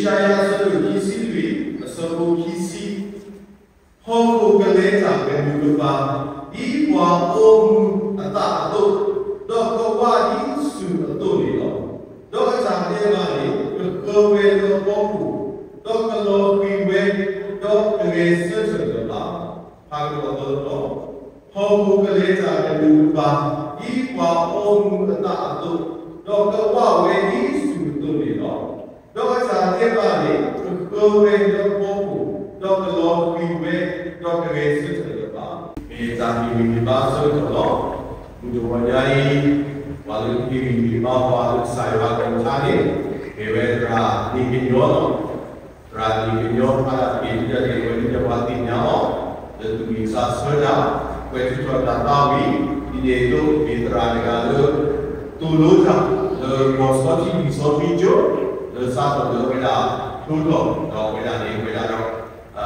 ယၡါယၤအဆၢဒိၣ်ခံဆံလွံၢ် အဆၢဖိခံဆံ, ဟီၣ်ခိၣ်ကလဲၤတၢ်ကနူၤကပၤ ဒ်ပှၤအိၣ်မူအသးအသိး, ဒီးကဝၣ်ဒ်ဆူၣ်အသိးန့ၣ်လီၤ. ဒီးအတၢ်ဒဲးဘးန့ၣ် ကဃၢဝဲလၢအဖီခိၣ်, ဒီးကလီၤဃံၤဝဲ, ဒီးတဂဲၤဆၢထၢၣ်လၢၤဘၣ်. ဖးကဒီးအသီတတီၤ, ဟီၣ်ခိၣ်ကလဲၤတၢ်ကနူၤကပၤ ဒ်ပှၤအိၣ်မူအသးအသိး, ဒီးကဝၣ်ဝဲဒ်ဆူၣ်အသိးန့ၣ်လီၤ. ဒီးအတၢ်ဒဲးဘးန့ၣ် ကဃၢဝဲလၢအဖီခိၣ်, ဒီးကလီၤဃံၤဝဲ, ဒီးတဂဲၤဆၢထၢၣ်လၢၤဘၣ်. မ့ၢ်တၢ်ဟ့ၣ်ဂံၢ်ဟ့ၣ်ဘါအဆၢကတီၢ်လီၤ. မုၢ်တဂီၤညါအံၤ, ပှၤလၢဟ့ၣ်ဂံၢ်ဟ့ၣ်ဘါပှၤလၢကစၢ်ယွၤအကလုၢ်ကထါန့ၣ်, မ့ၢ်ဝဲသရၣ်နံၤကညီလီၤ. သရၣ်နံၤကညီ ဖးဒိၣ်တက့ၢ် ဒ်လဲၣ်ဒ်လဲၣ် ပဝဲဒၣ်ပှၤသ့ၣ်ညါအီၤ လၢသူၣ်ဝံၣ်သးဆၢတၢ်, ကွဲးထုးထီၣ်တၢ်သးဝံၣ်, ဒ်န့ၣ်အသိး မ့ၢ်သရၣ်တဂၤလၢ သိၣ်လိတၢ် လၢကီၢ်စီထံ လံာ်စီဆှံကၠိ, လၢစးထီၣ်လၢအဝဲဒၣ် ဖျိထီၣ် ဒီးအဝဲဒၣ်န့ၣ် အဝဲဒၣ်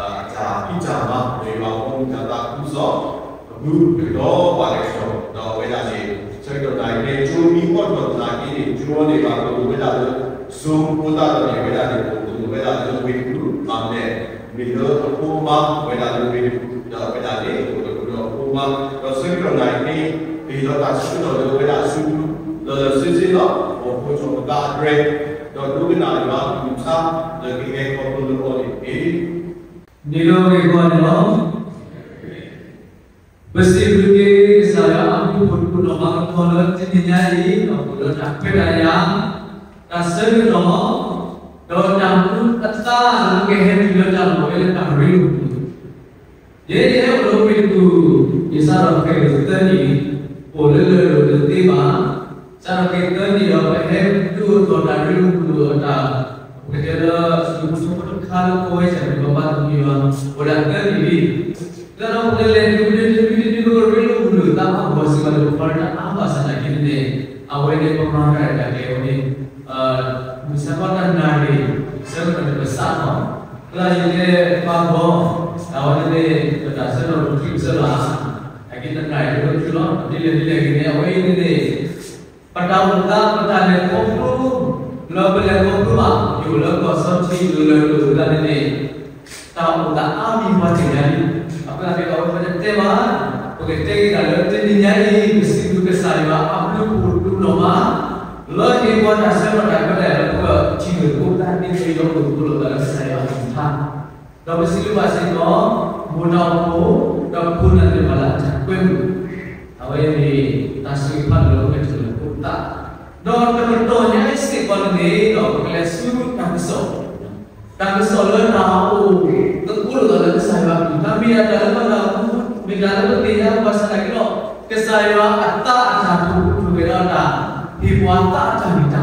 ဒီး တၢ်ဖံးတၢ်မၤ လၢယွၤအဘီအမုၢ်တၢ်သးခုကစီၣ် အပူၤ ကဒီးပှၤတကတီၢ် ဒီးအဝဲဒၣ်န့ၣ် ဆၢကတီၢ်နၣ်ရံၣ်န့ၣ် ကၠိမံအိးထီၣ်သနာ်က့န့ၣ် ကၠိန့ၣ် ဘၣ်သိၣ်လိဝဲဒၣ်လၢ Zoom အဃိသတးဒီးန့ၣ် အဝဲဒၣ်န့ၣ် သိၣ်လိဝဲဒၣ်လၢဝ့ၢ်တကူၣ် ဘၣ်မနုၤလဲၣ် မ့ၢ်လၢအဖိအမါ အဝဲဒၣ်လၢဝ့ၢ်တကူၣ် ဒီးအဝဲဒၣ်န့ၣ် အိၣ်ဒီးအဖိအမါ ဒီးဆၢကတီၢ်နၣ်ရံၣ်န့ၣ် ကဟ့ၣ်လီၤတၢ်ဆၢကတီၢ်လၢအဝဲဒၣ်အစုပူၤ လၢလၢဆ့ဆ့လီၤ. အိၣ်ဖှိၣ်ထီၣ်ပသးအတြဲၤ ဒီးဒိကနၣ်ယွၤအကလုၢ်ကထါ လၢကဟဲခီဖျိလၢအီၤန့ၣ်တက့ၢ်. န့ၣ်လီၤဂ့ၤကီးန့ၣ်လီၤ. ပစံးဘျုးက့ၤကစၢ်ယွၤအဘျုးအဖှိၣ်တဖၣ်နီၢ်မၤကထီၣ်လၢ တနံၤညါအံၤ ဒီးအိၣ်လၢတၢ်ခွဲးတၢ်ယာ်, တၢ်ဆၢကတီၢ်, ဒီးတၢ်မူအသါလၢကဟဲတုၤလၢတၢ်လီၤဝဲလၢတၢ်ရ့လိာ်မုာ်လိာ်, ယဲယဟဲအိၣ်လၢဝ့ၢ်တကူၣ် ယစးထီၣ်ဃ့ၢ်သၢနံၣ်, အိၣ်လၢလၢၢ်တသ့ဘၣ် စးထီၣ်ဃ့ၢ်သၢနံၣ်ဒီး ပဟဲဒုးအိၣ်ထီၣ်တၢ်ရ့လိာ်မုာ်လိာ်အတၢ်, ပကတဲလၢ စံးဖိတခါလၢကီၢ်ဝဲစၢ်န့ၣ် ပဘၣ်သးမံယွၤ အိၣ်ဒၣ်သၢနံၣ်လံ. သတးဒီးပကလဲၤတုၤမ့ၢ်တနံၣ်တနံၣ် ပကရ့လိာ်မုာ်လိာ်သးအဂီၢ်စ့ၢ်ကီးန့ၣ် ပဖီလၢတၢ်အါဘၣ်ဆၣ်သနာ်က့န့ၣ် အဝဲန့ၣ်ပမၤတၢ်ရဲၣ်တၢ်ကျဲၤဝဲန့ၣ် မုၢ်ဆါခီတနၣ်ရံၣ် ဆၢကတီၢ်န့ၣ်ပစးထီၣ်, သရၣ်ယလဲၤပာ်ဖီ, အဝဲန့ၣ်န့ၣ် ပတၢ်ဆၢကတီၢ်ပထံပစၢလီၤ, အက့တနၣ်ရံၣ်လၢထူလီၤ ဒ်လဲၣ်ဒ်လဲၣ်ဂ့ၤန့ၣ် အဝဲအံၤန့ၣ်န့ၣ် ပတၢ်အိၣ်သး ပတၢ်လဲၤခီဖျိ လၢပလဲၤခီဖျိဘၣ် ယအိၣ်လၢကီၢ်စီထံ လၢလၢၢ်တအိၣ်သတးန့ၣ်န့ၣ် တၢ်အိၣ်သးအါမံၤပှၤသ့ၣ်ညါလံ. အဃိသတးန့ၣ် အဝဲပတတဲဘၣ်, ပကတဲက့ၤတၢ်လၢတနံၤညါအံၤ ပစံးဘျုးကစၢ်ယွၤအဘျုးအဖှိၣ်တဖၣ်နီၢ်မး လၢဟ့ၣ်ပှၤတၢ်ဆၢကတီၢ်တၢ်ခွဲးတၢ်ယာ်လၢပထံၣ်လိာ်သကိးသးဒ်သိးယွၤအိၣ်သကိးလိာ်သးလၢကစၢ်ယွၤအကလုၢ်ကထါ ဒီးပစံးဘျုးဘၣ်စ့ၢ်ကီး မိၢ်တၢ်အိၣ်ဖှိၣ် ဒီးဖိနၢ်သ့ၣ်တဖၣ်လၢအတၢ်ကွဲမုာ်, အဝဲမ့ၢ်တၢ်ဆိၣ်ဂ့ၤဖးဒိၣ်လၢပကထံၣ်လိာ်သကိးသး, ဒီးတကတီၢ်ညါအံၤစ့ၢ်ကီးန့ၣ်န့ၣ် ဒီးပကလဲၤဆူတၢ်ကစီၣ် တၢ်ကစီၣ်လၢတၢ်အိၣ်သကိးလိာ်သးလၢကစၢ်ယွၤအကလုၢ်ကထါ မ့ၢ်ဒၣ်တၢ်လၢပနၢ်ဟူ မ့ၢ်တၢ်လၢပသ့ၣ်ညါဘၣ်ဆၣ်သနာ်က့ဒီး ကစၢ်ယွၤအသးအတၢ်ထိၣ်ဖှိၣ်ထီၣ်က့ၤဒီးတၢ်ဟ့ၣ်ပှၤသးအတၢ်ဂံၢ်တၢ်ဘါန့ၣ်တလီၤဘၣ်လီၤ.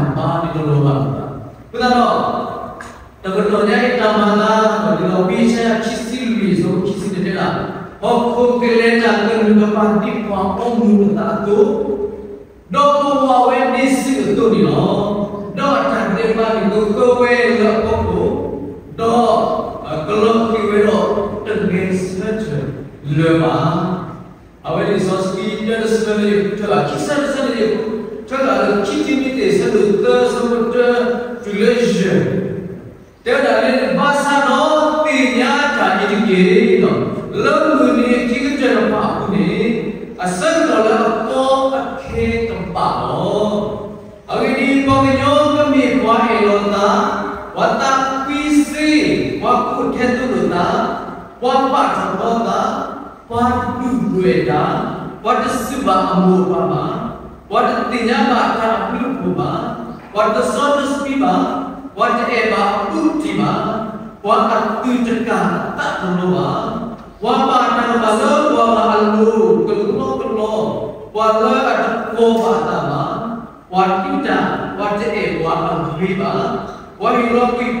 အဃိသတးဒီး တကတီၢ်ညါအံၤတၢ်မၤလၤ ဒီးဒ်သိးဖဲယၡါယၤခံဆံလွံၢ်အဆၢဖိခံဆံန့ၣ်တဲဒၣ်, ဟီၣ်ခိၣ်ကလဲၤတၢ်ကနူၤကပၤဒ်ပှၤအိၣ်မူအသးအသိး, ဒီးကဝၣ်ဝဲဒ်ဆူၣ်အသိးန့ၣ်လီၤ. ဒီးအတၢ်ဒဲးဘးန့ၣ်ကဃၢဝဲလၢအဖီခိၣ်, ဒီးကလီၤဃံၤဝဲဒီးတဂဲၤဆၢထၢၣ်လၢၤဘၣ်. အဝဲန့ၣ်လံာ်စီဆှံတၢတဆၢန့ၣ် ယကထၢၣ်ဘၣ်ခံဆၢတဆၢန့ၣ် ယကထၢၣ်ဘၣ်လၢခံတံၤမသ့း အဆၢဒိၣ်သၢ အဆၢဖိတၢ တုၤလၢယဲၢ် တဲဝဲဒၣ်လၢ ဘၣ်ဆၣ်ဒီးသ့ၣ်ညါတၢ်အံၤတက့ၢ်, လၢမုၢ်နံၤခံကတၢၢ်တဖၣ်အပူၤန့ၣ် အဆၢကတီၢ်လၢအကီအခဲကဘၣ်လီၤ. အဂ့ၢ်ဒ်အံၤ, ပှၤကညီကမ့ၢ်ပှၤအဲၣ်လီၤသး, ပှၤသးကွံစ့, ပှၤကူၣ်ထဲသိးလိာ်သး, ပှၤပာ်ထီၣ်ထီသး, ပှၤဒုၣ်ဒွဲၣ်တၢ်, ပှၤတစူၢ်ဘၣ်အမိၢ်အပၢ်ဘၣ်, ပှၤတသ့ၣ်ညါဘၣ်တၢ်အဘျုးအဖှိၣ်ဘၣ်, ပှၤတစီတဆှံဘၣ်, ပှၤတအဲၣ်ဘၣ်အဘူးအတံၢ်ဘၣ်, ပှၤအသုးတကၢ်အသးတလီၤဘၣ်, ပှၤပာ်တၢ်ကမၣ်လၢပှၤဂၤအလိၤကလီကလီ, ပှၤလၢအတကိးဘၣ်အသးဘၣ်, ပှၤဒုးတၢ်, ပှၤတအဲၣ်ပှၤအဂ့ၤဘၣ်, ပှၤဟ့ၣ်လီၤ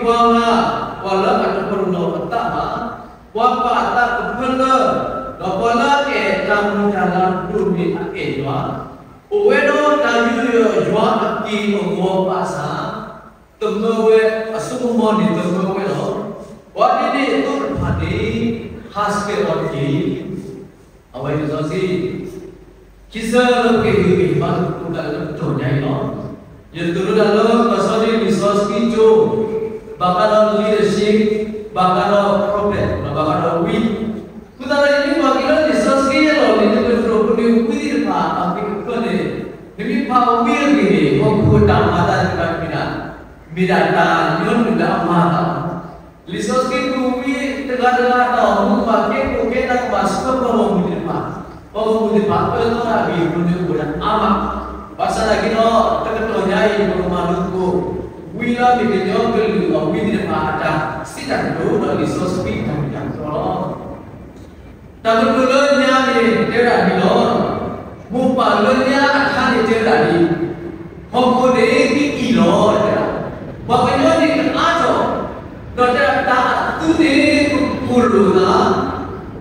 ကွံာ်ပှၤဂၤ, ပှၤလၢအတပလီၢ်အသးဘၣ်, ပှၤပာ်အသးကဖၢလၢ, ဒီးပှၤလၢအအဲၣ်တၢ်မူၤတၢ်လၤဒိၣ်န့ၢ်အအဲၣ်ယွၤ, အိၣ်ဝဲဒီးတၢ်ယူးယီၣ်ယွၤအက့ၢ်အဂီၤဘၣ်ဆၣ်, သမၢဝဲ, အစိကမီၤန့ၣ်သမၢဝဲလီၤ. ပှၤဒ်န့ၣ်အသိးတဖၣ်န့ၣ် ဟးဆှဲးအီၤတက့ၢ်. အဝဲလံာ်စီဆှံ ခံဆၢလၢပကဟ့ၣ်ဂံၢ်ဟ့ၣ်ဘါသကိးတၢ်လၢတကတီၢ်ညါအံၤလီၤ. ယသိၣ်လိတၢ်လၢ ကစၢ်ယွၤလံာ်စီဆှံကၠိ ဘၣ်ဃးဒီး leadership, ဘၣ်ဃးဒီး prophet, ဘၣ်ဃးဒီးဝံ, အဃိသတးဒီး ယမ့ၢ်ကွၢ်က့ၤလၢလံာ်စီဆှံအလီၢ်လံၤတဖျၢၣ်တဖျၢၣ်အပူၤန့ၣ် ဝံသ့ၣ်တဖၣ်အဂ့ၢ်အကျိၤန့ၣ် နမ့ၢ်ဖးဝံအဂ့ၢ်န့ၣ် ဟီၣ်ခိၣ်တၢ်မၤအသးသ့ၣ်တဖၣ်မ့ၢ်ဒၣ် မ့ၢ်ဒၣ်တၢ်ညီနုၢ်လၢအမၤအသးလီၤ. လံာ်စီဆှံပူၤ ဝံတဂၤတဂၤအတၢ်အိၣ်မူ ကဘၣ်ကဲခိၣ်ကဲနၢ် ကဘၣ်ဆှၢပှၤဂီၢ်မုၢ်သ့ၣ်တဖၣ်, ပှၤဂီၢ်မုၢ်သ့ၣ်တဖၣ်အၢသီတၢ်အဂ့ၢ်အကျိၤန့ၣ်အိၣ်ဝဲဒၣ်အါမး, ဘၣ်ဆၣ်သနာ်က့ဒီး တကတီၢ်ညါအံၤ ပကမၤလိသကိး ဝံလၢမ့ၢ်ကညီကလုာ်အဝံသ့ၣ်တဖၣ်အတၢ်စံးတၢ်ကတိၤဒီးလံာ်စီဆှံအတၢ်မ့ၢ်တၢ်တီလီၤ. တၢ်ကတိၤလၢညါန့ၣ် တဲဝဲဒၣ်ဒ်အံၤလီၤ. မိၢ်ပၢ်လၢညါအထါန့ၣ်တဲဝဲဒၣ်ဒ်အံၤ, ဟီၣ်ခိၣ်န့ၣ်ကအံၣ်လီၤ, တဲဒၣ်, ပှၤကညီန့ၣ်ကအါထီၣ်, ဒီးတဲဒၣ်တၢ်အသူန့ၣ်ကကိၢ်လိာ်သး,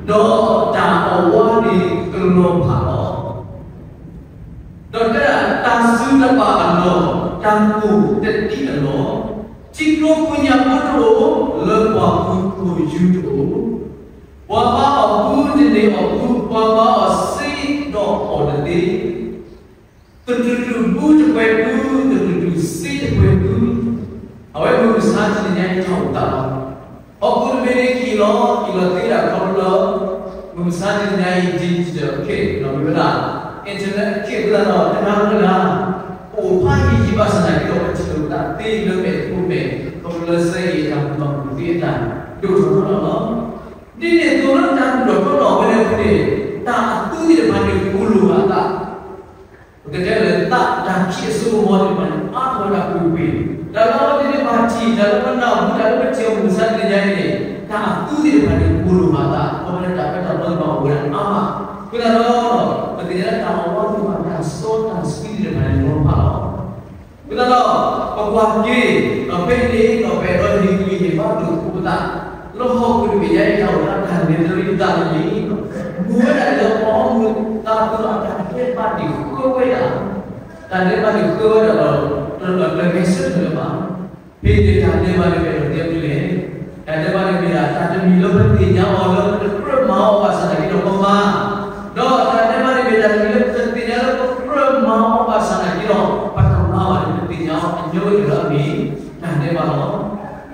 ဒီးတၢ်အဝါန့ၣ်ကလီၤဖးလီၤ. ဒီးတဲဒၣ်တၢ်စူၤတဘၣ်အလီၢ်, တၢ်ကိၢ်တဒံးအလီၢ်, ထံကျိဖိညၣ်ဖိတအိၣ်, လၢပှၢ်ဃုာ်ခိၣ်ယူၤတအိၣ်, ပှၤမၤအီၣ်ဃုာ်တန့ၢ်အီၣ်ဃုာ်, ပှၤမၤအီၣ်စ့ဒီးအီၣ်တသ့, သတူၢ်တူၢ်ဘုတပှဲၤဃုာ်, သတူၢ်တူၢ်စ့တပှဲၤဃုာ်, အဝဲမုၢ်မဆါတနံၤညါအံၤတၢ်အိၣ်သးလီၤ. ဟီၣ်ခိၣ်တဘ့ၣ်န့ၣ်ကအံၣ်လီၤ, အံၣ်လီၤသ့ဒၣ်ခီဖျိလၢ မုၢ်မဆါတနံၤညါအံၤ digital အခ့ မ့ၢ်ဝဲဒၣ် internet အခ့အဃိသတးဒီး တဂၤလၢတဂၤ ပအိၣ်ဖးယံာ်ယံာ်ဘၣ်ဆၣ်သနာ်က့ဒီး ပထံၣ်လိာ်ပသးသ့လၢမဲာ်တဖိမဲာ် ခီဖျိလၢစဲအံၤအတၢ်မုာ်ဘၣ်မုာ်သ့အတၢ်ဒိၣ်ထီၣ်ထီထီၣ်လီၤ. ဒ်န့ၣ်အသိးလၢတၢ်ဒိၣ်ထီၣ်ထီထီၣ်ဝဲန့ၣ်အဃိန့ၣ် တၢ်အသူသ့ၣ်တဖၣ်န့ၣ် ကိၢ်လိာ်ဘၣ်သး ပကတဲလၢသးတၢ်ခံးအစိကမီၤသ့ၣ်တဖၣ်န့ၣ် အါထီၣ်ဝဲဒၣ်ကွ့ၢ်ကွ့ၢ်, တၢ်လၢအဝဲသ့ၣ်တဖၣ်ထံၣ် တၢ်လၢပနၢ်ဟူ တၢ်လၢပထံၣ်အီၤမုၢ်မဆါတနံၤညါအံၤန့ၣ် တၢ်အသူသ့ၣ်တဖၣ်န့ၣ် ကိၢ်လိာ်ဘၣ်သး ခီဖျိလၢတၢ်အၢတၢ်သီသ့ၣ်တဖၣ်အိၣ်ဝဲဒၣ်အါမး, အဃိသတးဒီး ပသ့ၣ်ညါလၢတၢ်အဝါသ့ၣ်တဖၣ် တၢ်စီတၢ်ဆှံသ့ၣ်တဖၣ်န့ၣ် လီၤဖးလီၤ. အဃိသတးဒီး ပကွၢ်က့ၤ ဒီးဖဲအံၤန့ၣ် ဒီးပအဲၣ်ဒိးဟ့ၣ်ဂံၢ်ဟ့ၣ်ဘါလိာ်သကိးပသး လၢဟီၣ်ခိၣ်တဘ့ၣ်ညါအံၤ တၢ်အိၣ်သးတၢ်လဲၤတရံးအသးန့ၣ် မ့ၢ်ဝဲဒၣ်လၢပှၤဂီၢ်မုၢ်သးအပူၤဒီး တၢ်ဒဲးဘးဒံးဃုဝဲဒၣ်, တၢ်ဒဲးဘးဒံးဃုဝဲဒၣ်ဒီး တဂဲၤဆၢထၢၣ်လၢၤဘၣ်. ဖဲအံၤန့ၣ် တၢ်ဒဲးဘးန့ၣ်မ့ၢ်ဒၣ်ဒ်လဲၣ်, တၢ်ဒဲးဘးန့ၣ်မ့ၢ်ဒၣ် တၢ်တမံၤလၢပသ့ၣ်ညါအီၤလၢ ပကြၢးမၤအီၤဘၣ်ဆၣ်သနာ်က့ဒီးပမၤ, ဒီးတၢ်ဒဲးဘးန့ၣ်မ့ၢ်ဒၣ်တမံၤလၢပသ့ၣ်ညါလၢပကြၢးမၤအီၤဘၣ်ဆၣ်သနာ်က့ဒီး ပတမၤဘၣ်န့ၣ် ပသ့ၣ်ညါအီၤအညီဝဲအံၤလၢအမ့ၢ် တၢ်ဒဲးဘးလီၤ. ဒီးတၢ်န့ၣ်ပာ်ဖျါဝဲဒၣ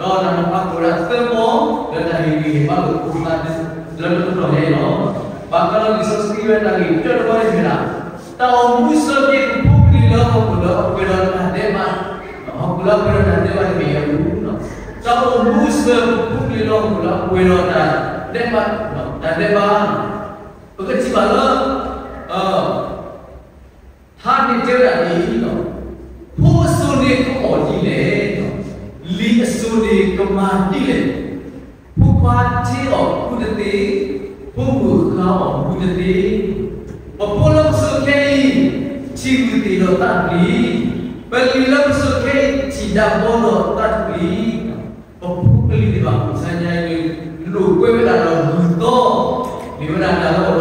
်သၢဘီ လၢတၢ်ဟ့ၣ်ဂံၢ်ဟ့ၣ်ဘါလိာ်သကိးပသး လၢတကတီၢ်ညါအံၤလီၤ. ဘၣ်ဃးဒီးလံာ်စီဆှံဝဲတၢ်ဂ့ၢ်တၢတဘီန့ၣ်မ့ၢ်ဒၣ် တၢ်အိၣ်မူစၢၤက့ၤပဖိပလံၤလၢဟီၣ်ခိၣ်လၢအပှဲၤဒီးတၢ်ဒဲးဘး, ဟီၣ်ခိၣ်လၢအပှဲၤဒီးတၢ်ဒဲးဘးန့ၣ်မ့ၢ်အပူၤ, တၢ်အိၣ်မူစၢၤပဖိပလံၤလၢဟီၣ်ခိၣ်လၢအပှဲၤဒီးတၢ်ဒဲးဘး, တၢ်ဒဲးဘး, ပကထံၣ်ဘၣ်လၢ ထါန့ၣ်တဲဝဲဒၣ်ဒ်အံၤ, ဖိအစိၤန့ၣ်ကအီၣ်ဒ်လဲၣ်, လံၤအစိၤန့ၣ်ကမၤဒ်လဲၣ်. ဖိခွါထ့အီၣ်ဃုာ်တသ့, ဖိမုၣ်ဃါအီၣ်ဃုာ်တသ့. ပဖိလၢပစိၤခဲအံၤ, ထံၣ်ဂုၢ်သ့ၣ်ဒီးသးတပျံၤ, ပလံၤလၢပစိၤခဲအံၤ ထံၣ်ဒၣ်ဘီဒီးသးတပျံၤ. ပဖိပလံၤသ့ၣ်တဖၣ် မုၢ်ဆါညါအံၤ လိာ်ကွဲဝဲဒၣ်ဒီးဂုၢ်သီ, မ့ၢ်ဝဲဒၣ်တၢ်လၢအိၣ်ဒီးအစုၣ်အပျၢ်,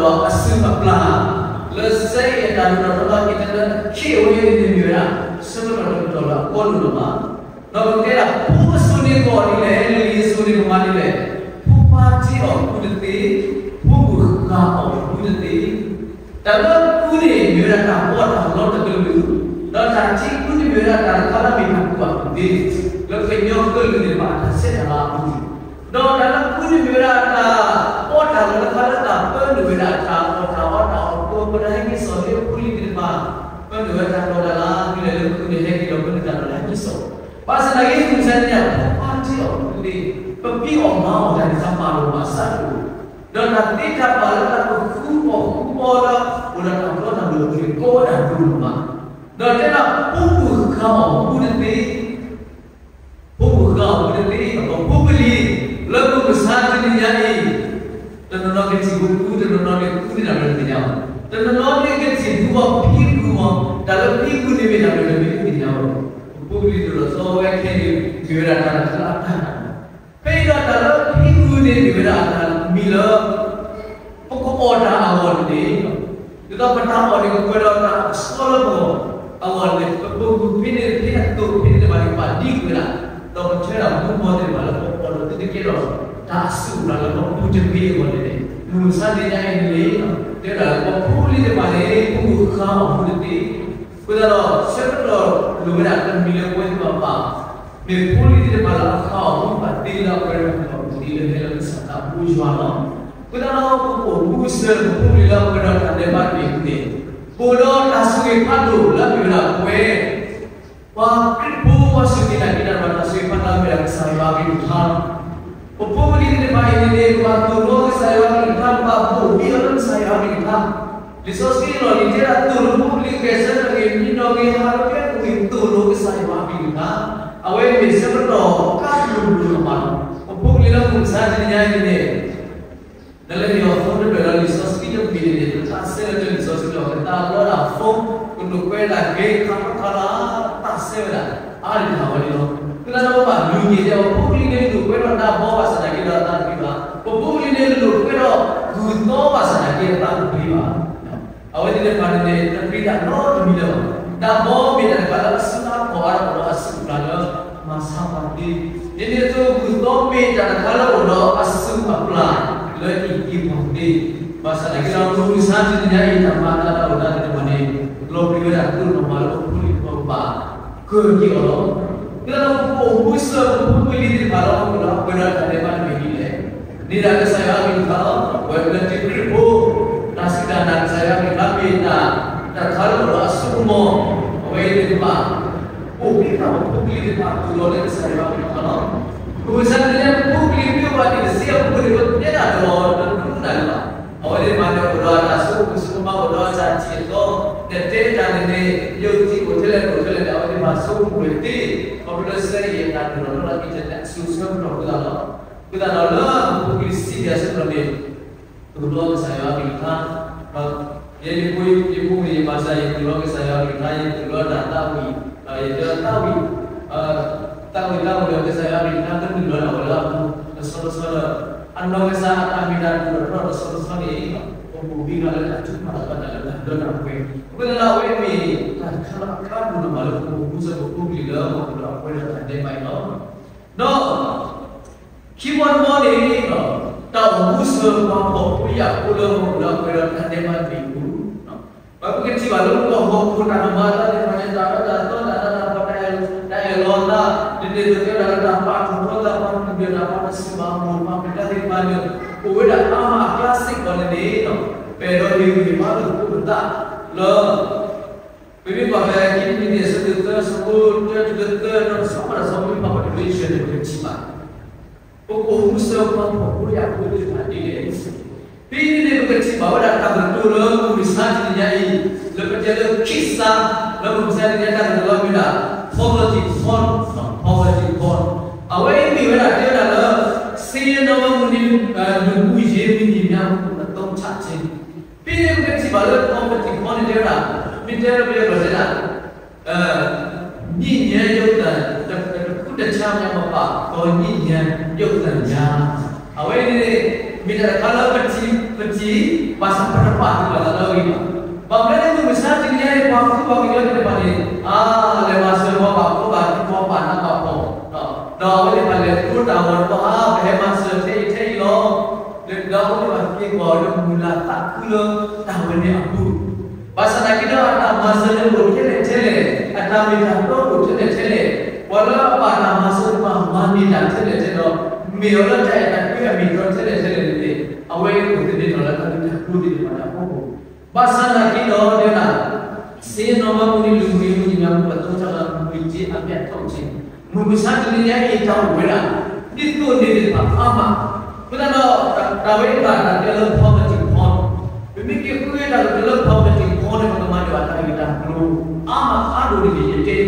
လၢစဲအံၤအတၢ်ဒိၣ်ထီၣ်ထီထီၣ်က့ၤတၢ်လၢအခ့အဝဲအံၤန့ၣ်မ့ၢ်ဝဲဒၣ် ဆၢကတီၢ်တကတီၢ်လၢအကီလိာ်လီၤဘၣ်. ဒီးပကတဲဒၣ်ဖိအစိၤန့ၣ်ကအီၣ်ဒ်လဲၣ်, လံၤအစိၤန့ၣ်ကမၤဒ်လဲၣ်, ဖိခွါထ့အီၣ်ဃုာ်တသ့, ဖိမုၣ်ဃါအီၣ်ဃုာ်တသ့. တၢ်လၢဃုန့ၣ် မ့ၢ်ဝဲဒၣ်တၢ်ပီးတၢ်လီတကလုာ်, ဒီးတၢ်ထံဃုန့ၣ်မ့ၢ်ဝဲဒၣ်တၢ်တခါလၢအမ့ၢ်တၢ်ကူၣ်ဘၣ်ကူၣ်သ့, လၢကညီကလုာ်သ့ၣ်တဖၣ်အတၢ်ဆဲးတၢ်လၤအပူၤ, ဒီးတၢ်လၢဃုန့ၣ်မ့ၢ်ဝဲဒၣ်တၢ်ပီးတၢ်လီတခါလၢတၢ်ပၢနုာ်ဝဲဒၣ်တၢ်အီၣ်တၢ်အီတၢ်အီၣ်ကိးပတၢ်ဟဲက့ၤစိာ်လၢဖိလံၤသ့ၣ်တဖၣ်, ပၢနုာ်ဝဲတၢ်ကီတၢ်လၤ မ့ၢ်လဲၤလၢဃုန့ၣ်ဟဲက့ၤဒီးပၢနုာ်တၢ်လီတၢ်ဟဲက့ၤစိာ်, ဘၣ်ဆၣ်သနာ်က့ မုၢ်ဆါတနံၤ ဖိခွါထ့အီၣ်ဃုာ်တသ့, ပဖံးအီၣ်မၤအီၣ်တၢ်န့ၣ် တၢ်မၤလိာ်မၤစၢၤတအိၣ်, ဒီးတၢ်သ့တၢ်ဘၣ်လၢတၢ်ကဃုအီၣ်ဃုအီလၢ အိၣ်ဒီးတၢ်တီတၢ်လိၤအပူၤန့ၣ် ကီဝဲဒၣ်ဒိၣ်မး, ဒီးတဲဒၣ်ဖိမုၣ်ဃါအီၣ်ဃုာ်တသ့, ဖိမုၣ်ဃါအီၣ်ဃုာ်တသ့, ပဖိပလံၤ လၢမုၢ်မဆါတနံၤညါအံၤ တနီၤနီၤကထံၣ်ဝဲဃုာ်, တနီၤနီၤန့ၣ်ဃုာ်န့ၣ်တၢ်မနုၤတသ့ၣ်ညါဘၣ်, တနီၤနီၤန့ၣ်ကထံၣ်ဃုာ်အီၤ ဖံးဃုာ်အီၤ, တၢ်လၢဖံးဃုာ်န့ၣ်မ့ၢ်တၢ်မနုၤတသ့ၣ်ညါဘၣ်, ပဖိပလံၤဒိၣ်ထီၣ်စီဝဲခဲအံၤ မ့ၢ်ဝဲဒၣ်တၢ်လၢတၢ်အတၢ် ဖဲအံၤဒီးတၢ်လၢဖံးဃုာ်န့ၣ် မ့ၢ်ဝဲဒၣ်တၢ်မံၤလၢ ပကအီၣ်တၢ်အဂီၢ်တက့ၢ်, ဒ်သိးပတၢ်အီၣ်န့ၣ် ကပှဲၤဒီးတၢ်အဆှီလၢပဂီၢ်အဂီၢ်န့ၣ် ပပူၤကွံာ်ဖဲန့ၣ်တဖဲအသိးဖဲန့ၣ်တဖၣ်န့ၣ် ဘၣ်ဒံကွံာ်ဝဲဒၣ်, ဒီးပထွဲဒၣ်မူမီၤသ့ၣ်တဖၣ်လၢပအီၣ်လၢသုတကဲထီၣ် တၢ်အဆူၣ်အပျၢ်လၢပပူၤတမံၤအဂီၢ်န့ၣ်န့ၣ် မုၢ်မဆါတနံၤညါအံၤန့ၣ် တဲဒၣ်လၢပဖိပလံၤသ့ၣ်တဖၣ်န့ၣ် ဖိမုၣ်ဃါအီၣ်ဃုာ်တသ့, အဃိသတးဒီး ဆၢကတီၢ်လိၣ်ဝဲဒၣ်တမံၤလၢပဝဲသ့ၣ်တဖၣ်ဘၣ် မ့ၢ်ဖိလံၤသ့ၣ်တဖၣ်လၢအဃၢ်အီၤမူဘၣ်သ့လၢအပှဲၤဒီးတၢ်ကူၣ်သ့လၢဟဲလၢကစၢ်သးဘိယွၤလီၤ. အဃိသတးဒီး ပအိၣ်မူကစၢၢ်လၢပဖိပလံၤလၢအပှဲၤဒီးတၢ်ဒဲးဘးတမံၤန့ၣ်, ပအိၣ်ဒီးတၢ်ဆိၣ်ဂ့ၤဖးဒိၣ်လၢအမ့ၢ်ဝဲဒၣ်ပဝဲ ပှၤခရံာ်ဖိပှၤစူၢ်က့ၤနာ်က့ၤတၢ်ဒီးတၢ်ဆိၣ်ဂ့ၤဖးဒိၣ်လၢအမ့ၢ်ဝဲဒၣ်ကစၢ်ယွၤအကလုၢ်ကထါလီၤ. ပဖိပလံၤသ့ၣ်တဖၣ်အံၤန့ၣ်န့ၣ် ပဘၣ်သိၣ်လိကစၢ်ယွၤအကလုၢ်ကထါ, ပဘၣ်ဘိၣ်ဘံအီၤလၢကစၢ်ယွၤအကလုၢ်ကထါ. လံာ်စီဆှံအလီၢ်န့ၣ် တဲဒၣ်သိၣ်လိဖိပလံၤဂဲၤဆၢထၢၣ်ဂ့ၤ မံနီၤဂ့ၤ ဟးလိာ်ကွဲမုာ်ဂ့ၤ သိၣ်လိကစၢ်ယွၤအကလုၢ်ကထါ, အဝဲမ့ၢ်ဆၢကတီၢ်ကါဒိၣ်ဒိၣ်လီၤမးလီၤ. ပဖိပလံၤလၢမုၢ်မဆါတနံၤညါအံၤန့ၣ် နလဲၤဟ့ၣ်အီၤ phone တဖျၢၣ်ဒီးလံာ်စီဆှံတဘ့ၣ်န့ၣ်န့ၣ် ပတၢ်ဆဲးလၢလံာ်စီဆှံလီၤ. ပတၢ်လီတၢ် phone ကလိာ်ကွဲဒၣ်ဂ့ၤခါခါလၢ တၢ်ဆဲးဝဲဒၣ် အါဒံးတၢ်ဝဲန့ၣ်လီၤ. သနာ်က့ ပဘၣ်လူၤက့ၤ ပဖိပလံၤန့ၣ် လိာ်ကွဲဒီးတၢ်ဘီဘၣ်ဆၣ်သနာ်က့ဒီးတၢ်တဖံးဘၣ်. ပဖိပလံၤန့ၣ် လိာ်ကွဲဒီးဂုၢ်သီဘၣ်ဆၣ်သနာ်က့ဒီးတၢ်တဖံးဘၣ်. အဝဲသ့ၣ်တဖၣ်န့ၣ်န့ၣ် တဖံးတၢ်နီတမံၤလၢၤဘၣ်. တၢ်ဘီမ့ၢ်တၢ်တခါလၢအဆူအါကီၢ်အါထီၣ်ဒီးအစုၣ်အပျၢ်လၢ မၤဆါပှၤသ့, ဒ်န့ၣ်အသိး ဂုၢ်သီမ့ၢ်တၢ်တခါလၢအိၣ်ဒီးအစုၣ်အပျၢ်လၢအံးက့ၤပှၤသ့, ဘၣ်ဆၣ်သနာ်က့ဒီး မုၢ်မဆါတနံၤညါအံၤ တၢ်မၤတၢ်တၢ်အိၣ်တၢ်သ့ၣ်တဖၣ်န့ၣ် လီၤပျံၤဝဲဒၣ်ဒိၣ်နီၢ်မးလၢပဖိပလံၤသ့ၣ်တဖၣ်ဘၣ် ကၢၢ်က့ၤအီၤလီၤ. ဒ်သိးပအိၣ်မူစၢၤပဖိပလံၤသ့ၣ်တဖၣ်လၢ ပအိၣ်ဒီးတၢ်ဒဲးဘးတမံၤဒ်လဲၣ်. န့ၢ်ဒၣ်ကစၢ်ယွၤအကလုၢ်ကထါလီၤ. ပဝဲပလၢထံခရံာ်ဖိ တၢ်စူၢ်တၢ်နာ်ကစၢ်ယွၤအကလုၢ်ကထါမ့ၢ်တၢ် တၢ်တခါလၢအိၣ်ဒီးအစိကမီၤ, အဝဲအံၤသ့ၣ်တဖၣ် အိၣ်မ့ၢ်တၢ်ပဖိပလံၤသ့ၣ်တဖၣ်သိၣ်လီၤလၢကစၢ်ယွၤအကလုၢ်ကထါလီၤ. ပကစၢ်န့ၣ် ပဖိပလံၤမ့ၢ်အိၣ်ဘၣ်န့ၣ် တစ့အပူၤန့ၣ် ပတဲတၢ်တလီၤတတူၢ်နၢ်လၢၤဘၣ်. အဝဲသ့ၣ်တဖၣ်န့ၣ် အိၣ်ဒီးတၢ်ဆိကမိၣ်ဆိကမး အိၣ်ဒီးတၢ်ထံၣ်အသီ နတဲတၢ်န့ၣ်န့ၣ် ယုၢ်ထံအိၣ်ထဲလဲၣ်အိၣ်ထဲလဲၣ်န့ၣ် အဝဲသ့ၣ်တဖၣ်ဆိကမိၣ်ဝဲသ့, ခီဖျိလၢစဲအံၤအတၢ်နုာ်လီၤလၢ internet အစိၤဆၢကတီၢ်အဃိသတးလီၤ. အဃိသတးဒီးလၢပဖိပလံၤ စံးဘၣ်ဆၢကတီၢ်န့ၣ် သိၣ်လီၤကစၢ်ယွၤအကလုၢ်ကထါ, ယဲယဖိ ယဖိမုၣ်ယမၤစၢၤ ယသိၣ်လီၤကစၢ်ယွၤအကလုၢ်ကထါ ယသိၣ်လီၤတၢ်သးဝံၣ်, ဒီးယတဲလၢသးဝံၣ်, သးဝံၣ်သးဝံၣ်ဒီးကစၢ်ယွၤအကလုၢ်ကထါ ကနုာ်လီၤဒၣ်ဝဲလၢအပူၤ လီၤဆီလီၤဆီဒီး အနီၢ်ကစၢ်အတၢ်မ့ၢ်တၢ်တီဒီးတြီဒီးဆီလီၤဆီန့ၣ် ပဘူၣ်ဘံဃာ်လၢတၢ်ထုကဖၣ်ဒီးတၢ်လၢတၢ်ပှဲၤ, အဃိသတးဒီးအဝဲမ့ၢ်တၢ်တခါလၢအကါဒိၣ်လီၤမးလၢပအိၣ်မူစၢၤပဖိပလံၤလၢပအိၣ်ဒီးအပှဲၤဒီးတၢ်ဒဲးဘးအံၤလီၤ. ဒီး ခံဘီတဘီန့ၣ် တၢ်အိၣ်မူစၢၤပှၤဖှီၣ်ဖိယာ်ဖိလၢပအိၣ်ဒီးအပှဲၤဒီးတၢ်ဒဲးဘးတမံၤအပူၤ, ပကထံၣ်ဘၣ်လၢပကီၢ်ဟီၣ်ခိၣ်တၢ်ကမၤအသးသ့ၣ်တဖၣ်န့ၣ် တၢ်အၢတၢ်သီတၢ်နးတၢ်ဖှီၣ် တၢ်အဲၣ်လီၤသး ဒ်န့ၣ်အသိးကဲဝဲဒၣ်လၢတၢ်ပာ်ထီၣ်ထီသး ပှၤကလုာ်ဒၢတၢ်ပှၤတစူၢ်ဘၣ်အမိၢ် ပှၤမုၢ်ကျါသ့ၣ်တဖၣ်န့ၣ် အိၣ်ဝဲဒၣ်အါမးအကျါစ့ၢ်ကီးန့ၣ်န့ၣ် ပအဲၣ်ဒိးဟ့ၣ်ဂံၢ်ဟ့ၣ်ဘါလိာ်သကိးပသးလၢ ပမ့ၢ်ကွၢ်ဖဲခံတနံၣ်န့ၣ် အဆၢဒိၣ်သၢ အဆၢဖိတၢတုၤလၢသၢ ဒီးတဆီဘၣ်တဆီ ပမ့ၢ်ကွၢ်ဖဲ Revelation န့ၣ် ပကထံၣ်ဘၣ် ပကအိၣ်မူစၢၤပှၤဖှီၣ်ဖိယာ်ဖိသ့ၣ်တဖၣ်ဒ်လဲၣ်. ဖဲန့ၣ်န့ၣ် ပကထံၣ်ဘၣ်ဝဲဒၣ်တၢ်ကတိၤလၢမုၢ်မဆါတနံၤညါအံၤ လၢပတဲလၢခံစါ လၢမုၢ်မဆါတနံၤညါတၢ်ကတိၤလၢမ့ၢ်ဒၣ် poverty corner, poverty corner အဝဲအံၤမ့ၢ်ဝဲဒၣ်တဲဝဲဒၣ်လၢ ဆင်းရဲနွမ်းပါးမှုနှင့် လူမှုရေးမတည်ငြိမ်မှု အသုံးချခြင်း ဖဲန့ၣ်ပကထံၣ်ဘၣ်လၢ poverty corner န့ၣ် တဲဝဲဒၣ် မ့ၢ်တဲလၢပယီၤကျိာ်တဲဒၣ် ညစ်ညမ်းရုပ်သံ တစ်ခုတစ်ခြားများမပါသော ညစ်ညမ်းရုပ်သံများ အဝဲန့ၣ် မ့ၢ်တၢ်တခါလၢပထံၣ် ပထံၣ် ဘၣ်ဆၣ်ပတပာ်သူၣ်ပာ်သးလၢအဂ့ၢ်ဘၣ်. ဘၣ်မနုၤလဲၣ် မုၢ်မဆါတနံၤညါအံၤ ပှၤခူပှၤကညီသ့ၣ်တဖၣ်န့ၣ် အါ လဲၤမၤစၢၤပှၤဘၣ်ဖှီၣ်ဘၣ်ထံ ပှၤဘၣ်နးဘၣ်ဖှီၣ် ဒီးအဝဲသ့ၣ်တဖၣ်လဲၤထူတၢ်ဂီၤဒီး အါ ပဟဲမၤစၢၤထဲအံၤထဲအံၤလီၤ. လၢဒီးအဝဲသ့ၣ်တဖၣ်က့ၤကွၢ်ဝဲလၢမုၢ်လၢ်သးခုလၢတၢ်ဝဲန့ၣ်အပူၤ ဘၣ်ဆၣ်သနာ်က့ဒီး အတၢ်မၤစၢၤန့ၣ်အိၣ်ထဲလဲၣ်ထဲလဲၣ်, အတၢ်မ့ၢ်တၢ်တီအိၣ်ထဲလဲၣ်ထဲလဲၣ်, ပှၤလၢအဘၣ်တၢ်မၤစၢၤတဖၣ်မၤန့ၢ်တၢ်ထဲလဲၣ်ထဲလဲၣ်ဒီး မ့ၢ်အီၤလၢတၢ်အဲၣ်တၢ်ကွံအမ့ၢ်တၢ်ထဲလဲၣ်ထဲလဲၣ်န့ၣ် အဝဲအိၣ်သန့ၤထီၣ်လၢတၢ်ဂ့ၢ်တၢ်ကျိၤသ့ၣ်တဖၣ်န့ၣ်အဖီခိၣ် ဘၣ်ဆၣ်သနာ်က့ဒီး တဲဒၣ် ဆင်းရဲနွမ်းပါးမှုနှင့် လူမှုရေးမတည်ငြိမ်မှု အသုံးချတာ ငွေကြေးအမြတ်ထုတ်ခြင်း မုၢ်မဆါတနံၤညါအံၤ တၢ်အိၣ်ဝဲဒၣ် ဒ်သိးန့ၣ်သ့ၣ်တဖၣ်အါမး, အဃိသတးဒီး တၢ်ဝဲအံၤဘၣ်တၢ်တဲလၢ poverty corner ပမ့ၢ်က့ၤဃုတၢ်ကတိၤလၢ poverty corner န့ၣ် ပကမၤန့ၢ်ဘၣ်တၢ်ဂ့ၢ်တၢ်ကျိၤ အါမးအါဒိၣ်န့ၣ်န့ၣ် ယတဲ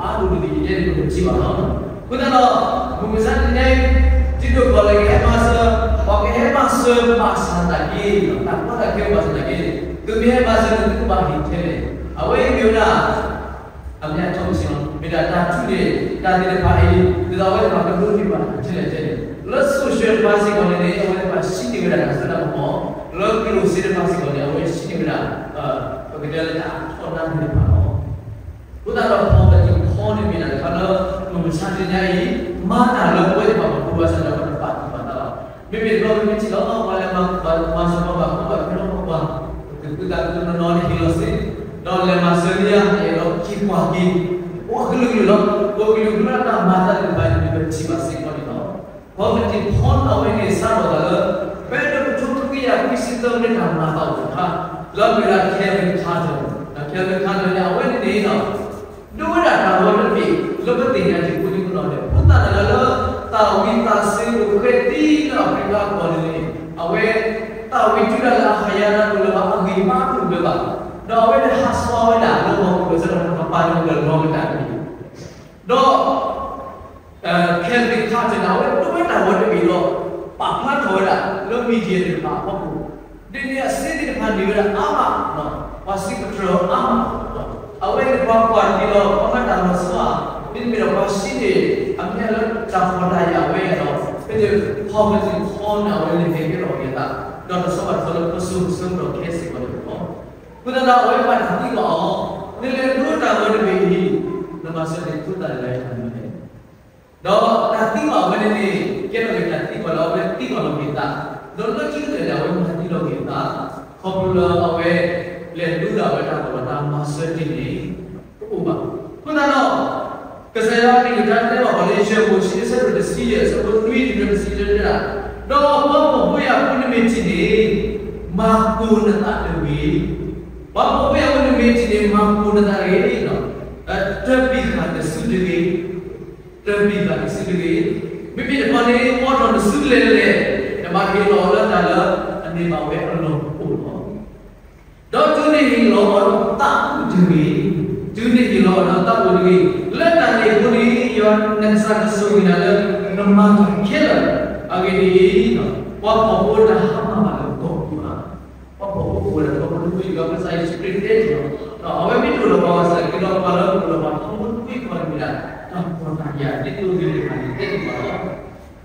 အါဒိၣ်န့ၣ်န့ၣ် ယတဲန့ၣ် ပကထံၣ်ဘၣ်လီၤ. အဃိသတးဒီး မုၢ်မဆါတနံၤညါအံၤ ဒ်သိးပှၤလၢကဟဲမၤစၢၤ ပှၤကဟဲမၤစၢၤဘၣ်ဆၣ်သနာ်က့ တၢ်ကီတၢ်ခဲဘၣ်ဆၣ်သနာ်က့ သုမ့ၢ်ဟဲမၤစၢၤန့ၣ် သုကဘၣ်ဟ့ၣ်ထဲလဲၣ်. အဝဲအံၤမ့ၢ်ဝဲဒၣ် အမြတ်ထုတ်ခြင်းလီၤ. မ့ၢ်ဒၣ်တၢ်ထူန့ၣ် တၢ်သ့ၣ်တဖၣ်အံၤ ဒ်သိးအဝဲသ့ၣ်တဖၣ်ကဒိးန့ၢ်ဘၣ်တၢ်ထဲလဲၣ်ထဲလဲၣ်. လၢ social တဖၣ်စ့ၢ်ကီးန့ၣ်န့ၣ် အဝဲသ့ၣ်တဖၣ်ဟံးန့ၢ်ဝဲဒၣ်တၢ်စိတၢ်ကမီၤ, လၢကျိၣ်စ့တဖၣ်စ့ၢ်ကီးန့ၣ် အဝဲဟံးန့ၢ်ဝဲဒၣ် ပကတဲလၢတၢ်အထိးနါသ့ၣ်တဖၣ်လီၤ. အဃိသတးဒီး poverty corner န့ၣ်မ့ၢ်တၢ်တခါလၢ မုၢ်မဆါတနံၤညါအံၤ မၤတၢ်လၢပဝဲသ့ၣ်တဖၣ်ပှၤဘၣ်ဆၣ်ဒီးပတပာ်သူၣ်ပာ်သးဘၣ်. မ့မ့ၢ်တဘျီပမ့ၢ်ထံၣ်လီၤ ပှၤလဲၤမၤစၢၤပှၤဘၣ်ဖှီၣ်ဘၣ်ထံလီၤ ပှၤ ပသုးသးသုးနီၢ်နီၢ်န့ၣ်ဟ့ၣ်လီၤစ့ ဒီးလဲၤမၤစၢၤလံဧါ ယအဲၣ်ဒိးက့ၤကွၢ်က့ၤ အိၣ်အကလုာ်ကလုာ်လီၤ. ပကလုာ်ကလုာ်လၢတၢ်မၤသး ထံၣ်ဘၣ်စ့ၢ်ကီးန့ၣ်လီၤ. ပီၣ်လဲၣ် ဖီၣ်န့ၢ်အဝဲန့ၣ် စးထီၣ်သးလၢ ဖဲတကထိခွံကယၤခွံဆံသၢ မ့ၢ်တၢ်မၤသးအိၣ်တခါ လၢအမ့ၢ်ဝဲဒၣ် Calvin Carter, ဒီး Calvin Carter န့ၣ် အဝဲန့ၣ်န့ၣ် ဒိဝဲဒၣ်တၢ်ဂီၤတဘ့ၣ် လၢပသ့ၣ်ညါတ့ၢ်ဖိဒံဖိနီၣ်န့ၣ် ဖိသၣ်တဂၤလၢ သးဝံၣ်သးစ့ၤအိၣ်ဃဲသံလၢအဖံးဖးအကီၢ်န့ၣ်န့ၣ် အဝဲ သးဝံၣ်တုၤဒၣ်လၢအဟးယါနၤတအိၣ်လၢၤဘၣ်, အဂံၢ်အဘါတအိၣ်လၢၤဘၣ်, ဒီးအဝဲန့ၣ်ဟးဆှဲဝဲဒၣ်လၢဟီၣ်ခိၣ်ဒီး စးထီၣ်တၢ်ကပၤန့ၣ်အိၣ်ဒီးလီၤကတၢၢ်န့ၣ် ဒီး Calvin Carter န့ၣ် အဝဲဒိဝဲတၢ်ဂီၤတဘ့ၣ်ဒီး ပာ်ဖျါထီၣ်ဝဲဒၣ်လၢ media သ့ၣ်တဖၣ်အဖီခိၣ်, ဒ်န့ၣ်အစ့သ့ၣ်တဖၣ်န့ၢ်ဝဲဒၣ်အါမး, ပှၤစံးပတြၢၤအါမး, အဝဲန့ၣ်ပှၤကွၢ်က့ၤဒီး ပှၤမၤတၢ်လီၤဆီဧါ, မ့တမ့ၢ်ဒီးပှၤစံးန့ၣ် အမ့ၢ်လၢတၢ်ဖှီၣ်တၢ်ယာ်ဝဲဒီး ဖဲန့ၣ် Calvin Carter န့ၣ် အဝဲန့ၣ်ဟဲကဲထီၣ်က့ၤအသး, ဒီးတဆီဘၣ်တဆီလၢပစိၤပဆၢကတီၢ်ခဲစ့ၢ်ကီးန့ၣ်လီၤ. အဃိသတးဒီး အဝဲဘၣ်တၢ်သံကွၢ်အီၤ, နလဲၤဒိတၢ်ဂီၤတဘ့ၣ်အံၤ နမၤစၢၤန့ၢ်ဖိသၣ်တဂၤအံၤတၢ်မနုၤလဲၣ်. ဒီးတၢ်သံကွၢ်အဝဲန့ၣ်န့ၣ် ကဲထီၣ်က့ၤတၢ်သံကွၢ်လၢအဝဲသံကွၢ်လီၤက့ၤအသး, ဒီးလၢခံကတၢၢ်န့ၣ် အဝဲမၤသံလီၤက့ၤအသး, ခီဖျိလၢအဝဲ လဲၤဒိဒၣ်ဝဲတၢ်ဂီၤဒီး တၢ်မၤစၢၤတ့ၢ်န့ၣ် တအိၣ်ဘၣ်. အဃိသတးဒီး ကစၢ်ယွၤအကလုၢ်ကထါတဲဘၣ်ပှၤလၢ ယဲၢ်မိၤၡ့ အဆၢဒိၣ်တဆံယဲၢ် အဆၢဖိနွံတုၤနွံဆံလၢတဲဒၣ်, ဒီးပှၤဖှီၣ်ဖိယာ်ဖိနမ့ၢ်ထံၣ်န့ၣ် မၤကိၢ်နသးတဂ့ၤ, ပှၤဖှီၣ်ဖိယာ်ဖိနမ့ၢ်ထံၣ်န့ၣ် မၤကိၢ်နသးတဂ့ၤ, တၢၢ်ပံာ်ဃာ်နစုတဂ့ၤ, တၢၢ်ပံာ်ဃာ်နစုတဂ့ၤ, မ့မ့ၢ်တခီန့ၣ် အိးထီၣ်နစုလဲၢ်လဲၢ်, နဘၣ်ဟ့ၣ်လီၤအီၤလၢတၢ်လၢအန့ၢ်ဘၣ်ဝဲအလီၢ်အိၣ်လီၤ. ဒီးတုၤနဟ့ၣ်လီၤအီၤဒီးသးအိၣ်တဂ့ၤ, တုၤနဟ့ၣ်လီၤအီၤဒီးသးအိၣ်တဂ့ၤ, လၢတၢ်န့ၣ်အဃိန့ၣ် ယွၤနကစၢ်ကဆိၣ်ဂ့ၤနၤလၢ နမၤတၢ်ခဲလၢာ်, အဂ့ၢ်ဒ်အံၤ, ပှၤဖှီၣ်ဖိတၢ်ဟါမၢ်ဘၣ်လၢကီၢ်ပူၤဘၣ်. ပှၤဖှီၣ်ဖိအိၣ်ဝဲဒၣ်ဒီး ပှၤဖိတဖုအံၤ ကစၢ်ယ့ၣ်ၡူးခရံာ်တဲတ့ၢ်လီၤ, အဝဲမ့ၢ်တအိၣ်ဒီးပှၤဘၣ်ဆၣ်သနာ်က့ဒီး ပှၤလၢအအိၣ်ဒီးပှၤထီဘိတဖုအံၤန့ၣ်မ့ၢ်ဒၣ် တၢ်ဖှီၣ်တၢ်ယာ်ဒ်သိးဂ့ၤတဖၣ်န့ၣ် တဲတ့ၢ်လီၤ.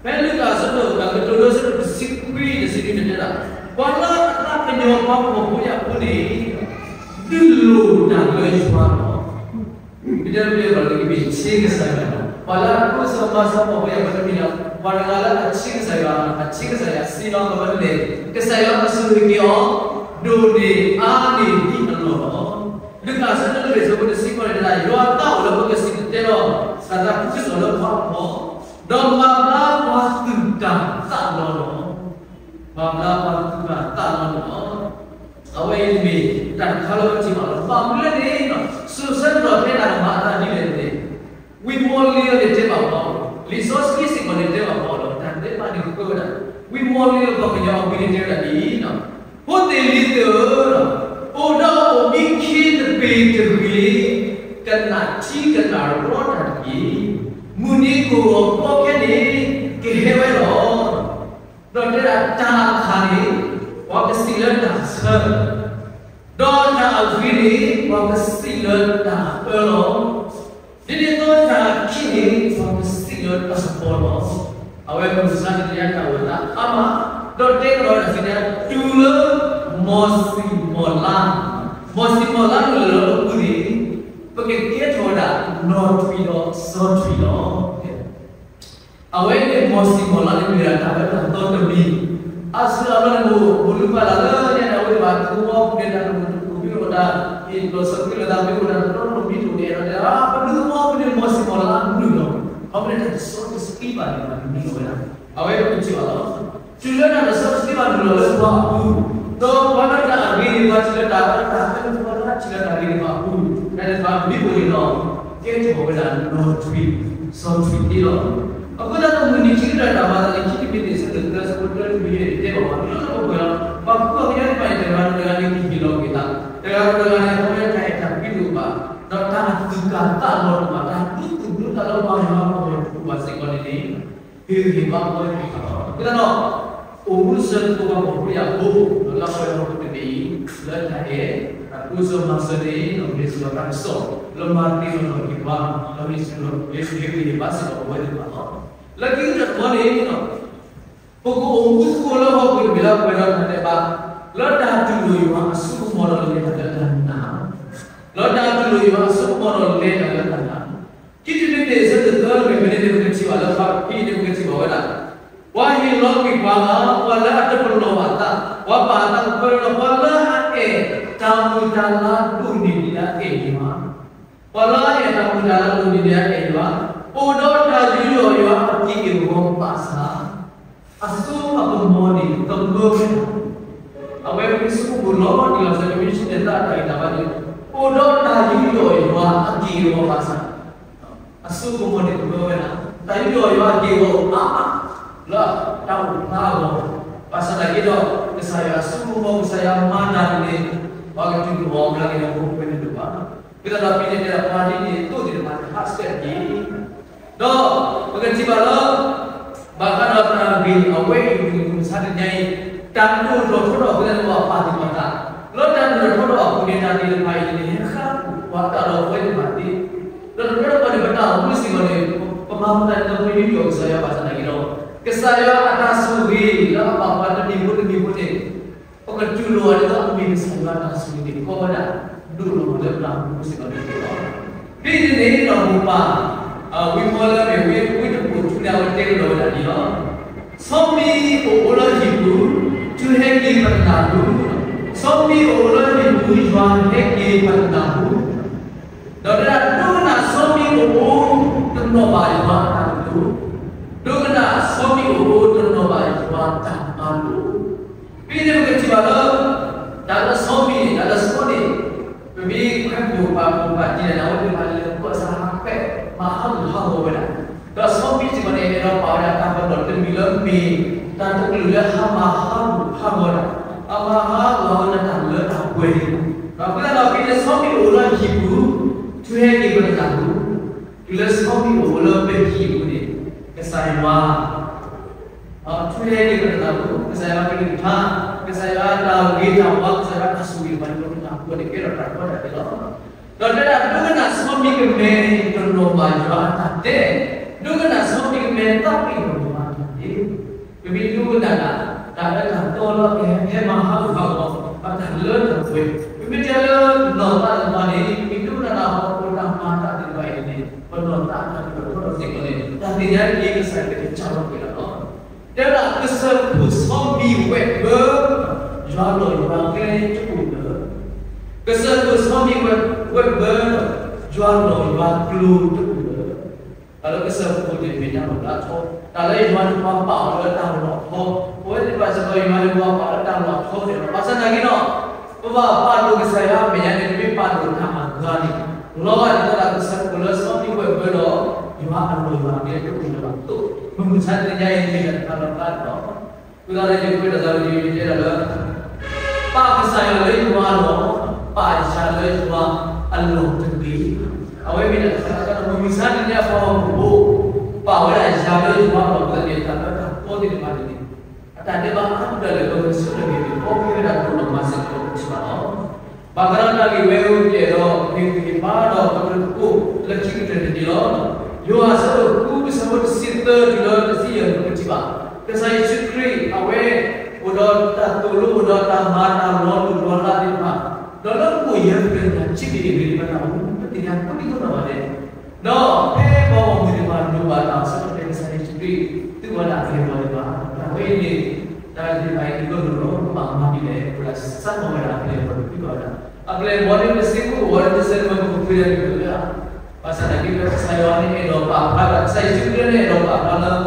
ဖဲလံာ်ကစၢ်ဒၣ် အကတိၤဒိ အဆၢဒိၣ်တဆံခွံ တဆံနွံန့ၣ်တဲဒၣ်, ပှၤလၢအသးကညီၤပှၤဖှီၣ်ဖိယာ်ဖိန့ၣ် ဒုးလိၣ်တၢ်လၢယွၤလီၤ. မ့ၢ်တဲလၢပျ့ၤဘၣ်လၢကဘ့ၣ်ဆ့ကစၢ်ယွၤလီၤ. ပှၤလၢအဒိးစၢၤမၤစၢၤပှၤဖှီၣ်ဖိယာ်ဖိတမ့ၢ်လၢ ပှၤတဂၤလၢအဆ့ကစၢ်ယွၤ, အဆ့ကစၢ်ယွၤစံးလီၤကမၢန့ၣ် ကစၢ်ယွၤကဆိၣ်ဂ့ၤက့ၤအီၤ ဒိၣ်န့ၢ်အါန့ၢ်ဒ်အလီၢ်လီၤ. လံာ်ကစၢ်ဒၣ် အဆၢဒိၣ်တဆံဃိးန့ၣ်တဲဒၣ်, ယွၤအသးအိၣ်လၢပကစံၣ်တဲၤတဲလီၤ စၢ်သးခုကစီၣ်လၢပှၤအဂီၢ်, ဒီးမၤဘျါပှၤသူၣ်တၢ်သးလီၤလီၤ. မၤဘျါပှၤသူၣ်တၢ်သးလီၤလီၤ. အဝဲအံၤမ့ၢ်တၢ်တခါလၢပထံၣ်ဘၣ်လီၤ. ဘၣ်မနုၤလဲၣ်န့ၣ်, စိၤဆၢကတီၢ်ထဲတၢ်ကမၤအသးဒ်လဲၣ်န့ၣ်, ဝံၤမီၢ်လ့ၤအီၤန့ၣ်တဲဘၣ်ပှၤ, လံာ်စီဆှံစ့ၢ်ကီးန့ၣ်တဲဘၣ်ပှၤလီၤ. တၢ်သ့ၣ်တဖၣ်န့ၣ်ဃုဝဲဒၣ်, ဝံၤမီၢ်လ့ၤအီၤပှၤကညီအဝံၤန့ၣ်တဲဝဲဒၣ်ဒ်အံၤ, ဖိသ့ၣ်လံၤသ့ၣ်ဧၢ, အိၣ်ဒီးအိၣ်မံခ့တပ့ၤတဂ့ၤ, ကနၣ်ထံကနၣ်ရီတၢ်တက့ၢ်. မုၢ်နံၤကအိၣ်အဘျီခဲန့ၣ် ကဟဲဝဲလီၤ. ဒီးတဲဒၣ်တၢ်အခၣ်န့ၣ် ပှၤကစံးလၢတၢ်ဆၢ, ဒီးတၢ်အဂ့ၤန့ၣ် ပှၤကစံးလၢတၢ်အၢလီၤ. ဒ်န့ၣ်အသိးတၢ်အခံးန့ၣ် ပှၤကစံးလၢတၢ်ကပီၤလီၤ. အဝဲမုၢ်မဆါတနံၤညါတၢ်အိၣ်သးအါမး, ဒီးတဲကဒီးတၢ်သ့ၣ်ညါ တုၤလၢ မီၢ်စံၣ်မီၢ်လါ, မီၢ်စံၣ်မီၢ်လါလၢလၢပူၤန့ၣ် ပကကဲထီၣ်ဝဲဒၣ် နီၣ်ထွံၣ်ဒီးစီထွံၣ်လီၤ. အဝဲန့ၣ်မီၢ်စံၣ်မီၢ်လါန့ၣ်မ့ၢ်ဒၣ်တၢ်အၢတၢ်သီတမံၤ, အါစုအါဘျီန့ၣ် ပအိၣ်လူၤပာ်လၢညါန့ၣ် အဝဲဘၣ်သုသဝီပူၤန့ၣ် တၢ်တမုာ်တမုာ်မ့ၢ်အိၣ်တၢ်, လီၤဆီၣ်သးမ့ၢ်အိၣ်တၢ်တတီတလိၤမံၤတအိၣ်န့ၣ်ဒီး ပဒူသဝီပူၤန့ၣ် မီၢ်စံၣ်မီၢ်လါနုာ်လီၤ, ခီဖျိလၢတၢ်တစီတဆှံဘၣ်န့ၣ် ဘၣ်နုာ်လီၤဝဲဒၣ်, အဝဲပကထံၣ်ဘၣ်လီၤ. တုၤလၢတၢ်တစီတဆှံဘၣ်နုာ်လီၤလၢပှၤအပူၤ, ဒီးပှၤလၢတၢ်အဂ့ၤန့ၣ် ပှၤထံၣ်လၢတၢ်အၢတၢ်သီန့ၣ် ပှၤလၢအထံၣ်လၢတၢ်ဂ့ၤန့ၣ်ပှၤအပူၤ, တၢ်န့ၣ်တဖၣ်မ့ၢ်အိၣ်န့ၣ်ဒီး ကဲထီၣ်ဝဲဒၣ်နီၣ်ထွံၣ် စီထွံၣ်သ့လီၤ. အဃိသတးဒီးမုၢ်နံၤခံကတၢၢ်တၢ်မၤသးန့ၣ် ခံတမံၤန့ၣ် ဆၢဒိၣ်သၢ ဆၢဖိတၢတုၤယဲၢ်န့ၣ် တဲဘၣ်ပှၤ လၢလၢပှဲၤပှဲၤလီၤ. ပှၤကူၣ်ဘၣ်ကညီတဖၣ်န့ၣ် တဂၤဒီးတဂၤန့ၣ် ကဟ့ၣ်လီၤက့ၤသး, တဂၤဒီးတဂၤန့ၣ် အဝဲတၢ်အဲၣ်တၢ်ကွံတအိၣ်ဘၣ်, ဒီးတၢ်သူၣ်ကၢ်သးလီၤတအိၣ်ဘၣ်, တၢ်ဒိသူၣ်ဒိသးလၢပှၤဂီၢ်မုၢ်တအိၣ်ဘၣ်စ့ၢ်ကီးန့ၣ်န့ၣ် ဟ့ၣ်ဂံၢ်ဟ့ၣ်ဘါအဝဲသ့ၣ်တဖၣ်လီၤ. အဃိသတးဒီး အိၣ်မူဆၢသကိးပှၤဖှီၣ်ဖိယာ်ဖိ လၢပှဲၤထီၣ်ဖိတဘ့ၣ်အံၤ လၢတၢ်အဲၣ် တၢ်တိစၢၤမၤစၢၤန့ၣ် မ့ၢ်စ့ၢ်ကီးတၢ်ကစီၣ် လၢမၤသ့ၣ်နီၣ်ထီၣ်က့ၤပှၤ, လၢမ့ၢ်စ့ၢ်ကီးဟ့ၣ်ဂံၢ်ဟ့ၣ်ဘါစ့ၢ်ကီးပဝဲသ့ၣ်တဖၣ်လီၤ. လၢခံကတၢၢ်တဘျီန့ၣ် ပကအိၣ်မူသကိးလၢဟီၣ်ခိၣ်တဘ့ၣ်လၢပှဲၤဒီးတၢ်ဒဲးဘး, လၢတၢ်တူၢ်လိာ်ယွၤအစိကမီၤဒီးလဲၤတၢ်လၢတၢ်နာ်, လၢတၢ်တူၢ်လိာ်ယွၤအစိကမီၤဒီးလဲၤတၢ်လၢတၢ်နာ်, ခံတံၤမသ့း အဆၢဒိၣ်သၢ မ့ၢ်ဝဲန့ၣ်န့ၣ် ပကထံၣ်ဘၣ်လၢ ပှၤဖဲအံၤန့ၣ် ပကထံၣ်ဘၣ်ဝဲဒၣ်, ပှၤဟ့ၣ်လီၤကွံာ်ပှၤဂၤ ပှၤလၢအတပလီၢ်ဘၣ်အသး, ပှၤပာ်အသးကပၢဒီး ပှၤလၢအအဲၣ်တၢ်မုၢ်တၢ်လၤဒိၣ်န့ၢ်ဒံးလၢအအဲၣ်ယွၤ, ပှၤလၢအအဲၣ်တၢ်မုၢ်တၢ်လၤဒိၣ်န့ၢ်ဒံးလၢအအဲၣ်ယွၤ, အိၣ်ဒီးတၢ်ယူးယီၣ်ယွၤ က့ၤက့ၤဂီၤဂီၤဘၣ်ဆၣ်, အစိကမီၤန့ၣ် ကမၢဝဲဒၣ်, အဝဲမ့ၢ်ဆိကမိၣ်လီၤတံၢ်လီၤဆဲး ပမ့ၢ်ဆိကမိၣ်တၢ်အံၤတၢ်ဘၣ်န့ၣ်, အိၣ်ဒီးတၢ်ယူးယီၣ်ယွၤအက့ၢ်အဂီၤဘၣ်ဆၣ် အစိကမီၤန့ၣ်ကမၢဝဲဒၣ်, တၢ်ယူးယီၣ်ယွၤအက့ၢ်အဂီၤအါမး လၢတၢ်အိၣ်ဖျါအဂီၢ်, ဘၣ်ဆၣ်သနာ်က့ဒီး ကစၢ်ယွၤအစိကမီၤ ကစၢ်ယွၤမၤတၢ်န့ၣ် ပှၤကတူၢ်လိာ်အီၤ မၤက့ၤဒီးဖိခွဲးန့ၣ်တအိၣ်ဘၣ်. အဃိသတးဒီး ဖဲန့ၣ်တဲဒၣ်ပှၤဒ်န့ၣ် သိးသ့ၣ်တဖၣ်န့ၣ် ဟးဆှဲးက့ၤ ဒီးပကထံၣ်ဘၣ်လၢ ဘၣ်ဃးဒီးတၢ်ဂ့ၢ်အဝဲအံၤ မုၢ်မဆါတနံၤအံၤ, တၢ်ဒိၣ်ထီၣ်ထီထီၣ်အဃိသတးန့ၣ် ပှၤပာ်သူၣ်ပာ်သး, လၢတၢ်ဒိၣ်ထီၣ်ထီထီၣ်အပူၤန့ၣ် တၢ်သ့ၣ်တဖၣ်အံၤန့ၣ် ဟဲဃါပှၤတၢ်လီၤပှဲၤသ့ၣ်တဖၣ်သ့, ဒီးတဘျီတခီၣ်န့ၣ် ပတၢ်အိၣ်မူစ့ၢ်ကီးန့ၣ် ပမၤပတၢ်န့ၣ် ပမ့ၢ်ယူးယီၣ်ကစၢ်ယွၤဘၣ်ဆၣ်သနာ်က့ဒီး ကစၢ်ယွၤအတၢ်ဆိၣ်ဂ့ၤလၢအဘၣ်ပှၤတမံၤဖိတမံၤဖိန့ၣ် ပကတူၢ်လိာ်အီၤဒ်သိးအမ့ၢ်ကစၢ်ယွၤအတၢ်ဆိၣ်ဂ့ၤန့ၣ် ကီဝဲဒၣ်ဒိၣ်လီၤလၢပတၢ်အိၣ်မူစ့ၢ်ကီးန့ၣ်လီၤ. ဒ်န့ၣ်န့ၣ်ဒီးမိၢ်ပၢ် ဝံမီလၢအမ့ၢ်ဝံတဘိၣ်ထူန့ၣ် အဝဲတဲကဒီးဝဲဒၣ်ဒ်လီၤ. ဆီမံၤအိၣ်အိၣ်လၢဟံၣ်ပူၤ, ထူဟဲက့ၤပတနၢ်ဟူ, ဆီမံၤအိၣ်အိၣ်လၢဟံၣ်ပူၤ ယွၤဟဲက့ၤပတနၢ်ဟူ, ဒီးတဲဒၣ် ဒိကနၣ်ဆီမံၤအိၣ်အိၣ်တနီၣ်ဘၣ်ယွၤအတၢ်ကတိၤ, ဒိကနၣ်ဆီမံၤအိၣ်အိၣ်တနီၣ်ဘၣ်ယွၤအတၢ်မၤလိာ်. ဖဲန့ၣ်ပကထံၣ်ဘၣ်လၢ တၢ်လၢဆီမံၤန့ၣ် တၢ်လၢဆီန့ၣ် ပမ့ၢ်ခွဲးပိာ်ပာ်ပိာ်ပာ်တံၢ်န့ၣ် အဝဲသ့ၣ်တဖၣ်လဲၤခီၣ်စးဟးခွဲး မၤဟးဂူာ်ဟးဂီၤဝဲဒၣ်, ဒီးဆီမံၤစ့ၢ်ကီးန့ၣ် အဲၣ်ဒိးပာ်ဝဲဒၣ်တၢ်ပနီၣ်တမံၤလၢမ့ၢ် တၢ်တကလုာ်လၢဟးမၤဟးဂူာ်ဟးဂီၤတၢ်, အမၤဟးဂီၤဟးဂီၤတၢ်လၢတၢ်ပှဲၤန့ၣ်, ဒီးအဃိသတးဒီးဖဲန့ၣ်ဆီမံၤအိၣ်လၢဟံၣ်ပူၤ, ထူဟဲက့ၤပတနၢ်ဟူ, တုၤလၢဆီမံၤအိၣ်လၢပဟံၣ်ပူၤန့ၣ် ကစၢ်ယွၤ ထူဟဲက့ၤပတနၢ်ဟူ, ကစၢ်ယွၤကလုၢ်ကထါ, ကစၢ်ယွၤတၢ်ဂ့ၤတၢ်ဝါ, ကစၢ်ယွၤတၢ်ဆိၣ်ဂ့ၤတဖၣ်န့ၣ် ပကနၢ်ဟူန့ၣ် ကဲထီၣ်တၢ်ကီတၢ်ခဲလီၤ. ဒီးတဲဒၣ် ဒိကနၣ်ဆီမံၤကမဲန့ၣ် တနီၣ်ဘၣ်ယွၤအတၢ်တဲ, ဒိကနၣ်ဆီမံၤကမဲသးပ့ၤနီၣ်ယွၤအတၢ်တဲ, ပမ့ၢ်ဒိကနၣ်ဒၣ် တၢ်လၢတၢ်တီလၢအကဟဲမၤဟးဂူာ်ဟးဂီၤ အတၢ်လၢတၢ်ပှဲၤ, ပမ့ၢ်တဲလၢနီၢ်သးတဖၣ်န့ၣ် ပမ့ၢ်ဒိကနၣ်ဒၣ်ဟီၣ်ခိၣ်တၢ်မၤတၢ်သ့ၣ်တဖၣ်အံၤန့ၣ် ပနီၢ်သးတၢ်ဒိၣ်ထီၣ်ထီထီၣ်စ့ၢ်ကီးန့ၣ် တၢ်သ့ၣ်ညါန့ၣ် ကစၢ်ယွၤကစၢ်လီၤက့ၤလီၤ. တဲဒၣ်ကစၢၢ်ခိၣ်ဆီမံၤဝဲၢ်ဘၢ ယွၤလီၤယွၤကျဲတအိၣ်လၢၤ, ကစၢၢ်ခိၣ်ဆီမံၤဝဲၢ်ဘၢ ယွၤလီၤယွၤကျဲတအိၣ်လၢၤ. တၢ်လၢကစၢၢ်ခိၣ်န့ၣ် မ့ၢ်တၢ်လီၢ်လၢအထီ, တၢ်လၢယွၤန့ၣ်ပှၤပာ်အီၤလၢတၢ်လီၢ်အထီ, ပဝဲသ့ၣ်တဖၣ်စ့ၢ်ကီး ယွၤန့ၣ်ပှၤပာ်လၢတၢ်လီၢ်အထီန့ၣ်လီၤ. ဘၣ်ဆၣ်သနာ်က့ဒီး ပဘၣ်ပာ်ဒိၣ်ကစၢ်ယွၤအမဲာ်ညါန့ၣ် တမ့ၢ်ပာ်ဒိၣ်တၢ်အဂၤန့ၣ်, လီၤဂာ်ဒ်သိးဒီးကစၢၢ်ခိၣ်လၢဆီမံၤဝဲၢ်ဘၢဒီး ယွၤအလီၢ်ယွၤကျဲတအိၣ်လၢၤဘၣ်အသိး, မုၢ်မဆါတနံၤညါအံၤ မ့ၢ်တၢ်တခါလီၤဖျါဒီး အဃိသတးဒီး ယကွဲးတၢ်သးဝံၣ် ယတဲဒၣ်လၢ ပာ်ကစၢ်ယွၤလၢယွၤအလီၢ်, ပာ်ယွၤလၢယွၤအလီၢ်တဂ့ၤ. အဝဲမ့ၢ်တၢ်တခါလီၤဖျါဒီး မုၢ်မဆါတနံၤညါအပှၤဂီၢ်မုၢ်ဖိ ပာ်ဝဲဒၣ်ယွၤလၢယွၤအလီၢ် အဃိသတးန့ၣ် တၢ်လၢတၢ်တီသ့ၣ်တဖၣ်န့ၣ် အတၢ်ဒဲးဘးအါကတၢၢ်လၢပကဆၢထၢၣ်က့ၤန့ၣ် ကီက့ၤဝဲဒၣ်တနီၤနီၤမၤစ့ၢ်ကီး ပကထံၣ်ဘၣ်လီၤ. ဘၣ်ဃးဒီးတၢ်ဂ့ၢ်ဝဲအံၤ ယအဲၣ်ဒိးဟ့ၣ်ဂံၢ်ဟ့ၣ်ဘါဒီးပကသကိးလၢခံကတၢၢ်န့ၣ်န့ၣ်လီၤ. ယိၤဟၣ်အဆၢဒိၣ်ဃု အဆၢဖိတဆံသၢတုၤလၢတဆံယဲၢ် ပကထံၣ်ဘၣ် ကစၢ်ယ့ၣ်ၡူးခရံာ် အဝဲ အိၣ်ဒီးတၢ်သိၣ်လိအိၣ်ဒီးတၢ်မၤတၢ်လီၤလိၢ်လီၤလးသ့ၣ်တဖၣ်, ဒီးလၢအအိၣ်ယဲၢ်ဖျၢၣ်ညါ ဆံးဘ့ၣ်အဂ့ၢ် ပတၢ်အိၣ်မူ ပသ့ၣ်ညါကိးဒံကိးနီၢ်ဂၤဒဲး ဒီးဖဲပှၤဂီၢ်မုၢ်သ့ၣ်တဖၣ်ဒိးဘၣ်တၢ် ဆၢကတီၢ်ဖဲကစၢ်ယ့ၣ်ၡူးခရံာ် သုးဝဲဒၣ်အပျဲၢ်အဘီၣ်သ့ၣ်တဖၣ်, တၢ်ဝဲအံၤန့ၣ် တၢ်သ့ၣ်တဖၣ်အံၤ ဒ်သိးဒီးပဘၣ်မၤဒ်လဲၣ်, ပဝဲဒၣ်စးထီၣ်ဝဲဒၣ်အပျဲၢ်အဘီၣ်န့ၣ် သုးဘၣ်ဝဲဒၣ် အပျဲၢ်အဘီၣ်န့ၣ် ပစ့ၢ်ကီးအိၣ်ဝဲဒၣ် တစဲးတမံၤ ပကဖုးဒၣ်က့ၤလၢ ဘၣ်ဆၣ်သနာ်က့ဒီး ကစၢ်ယွၤန့ၣ်အဲၣ်ဒိးပာ်ဖျါ, ကစၢ်ယ့ၣ်ၡူးခရံာ်န့ၣ်အဲၣ်ဒိးပာ်ဖျါလၢ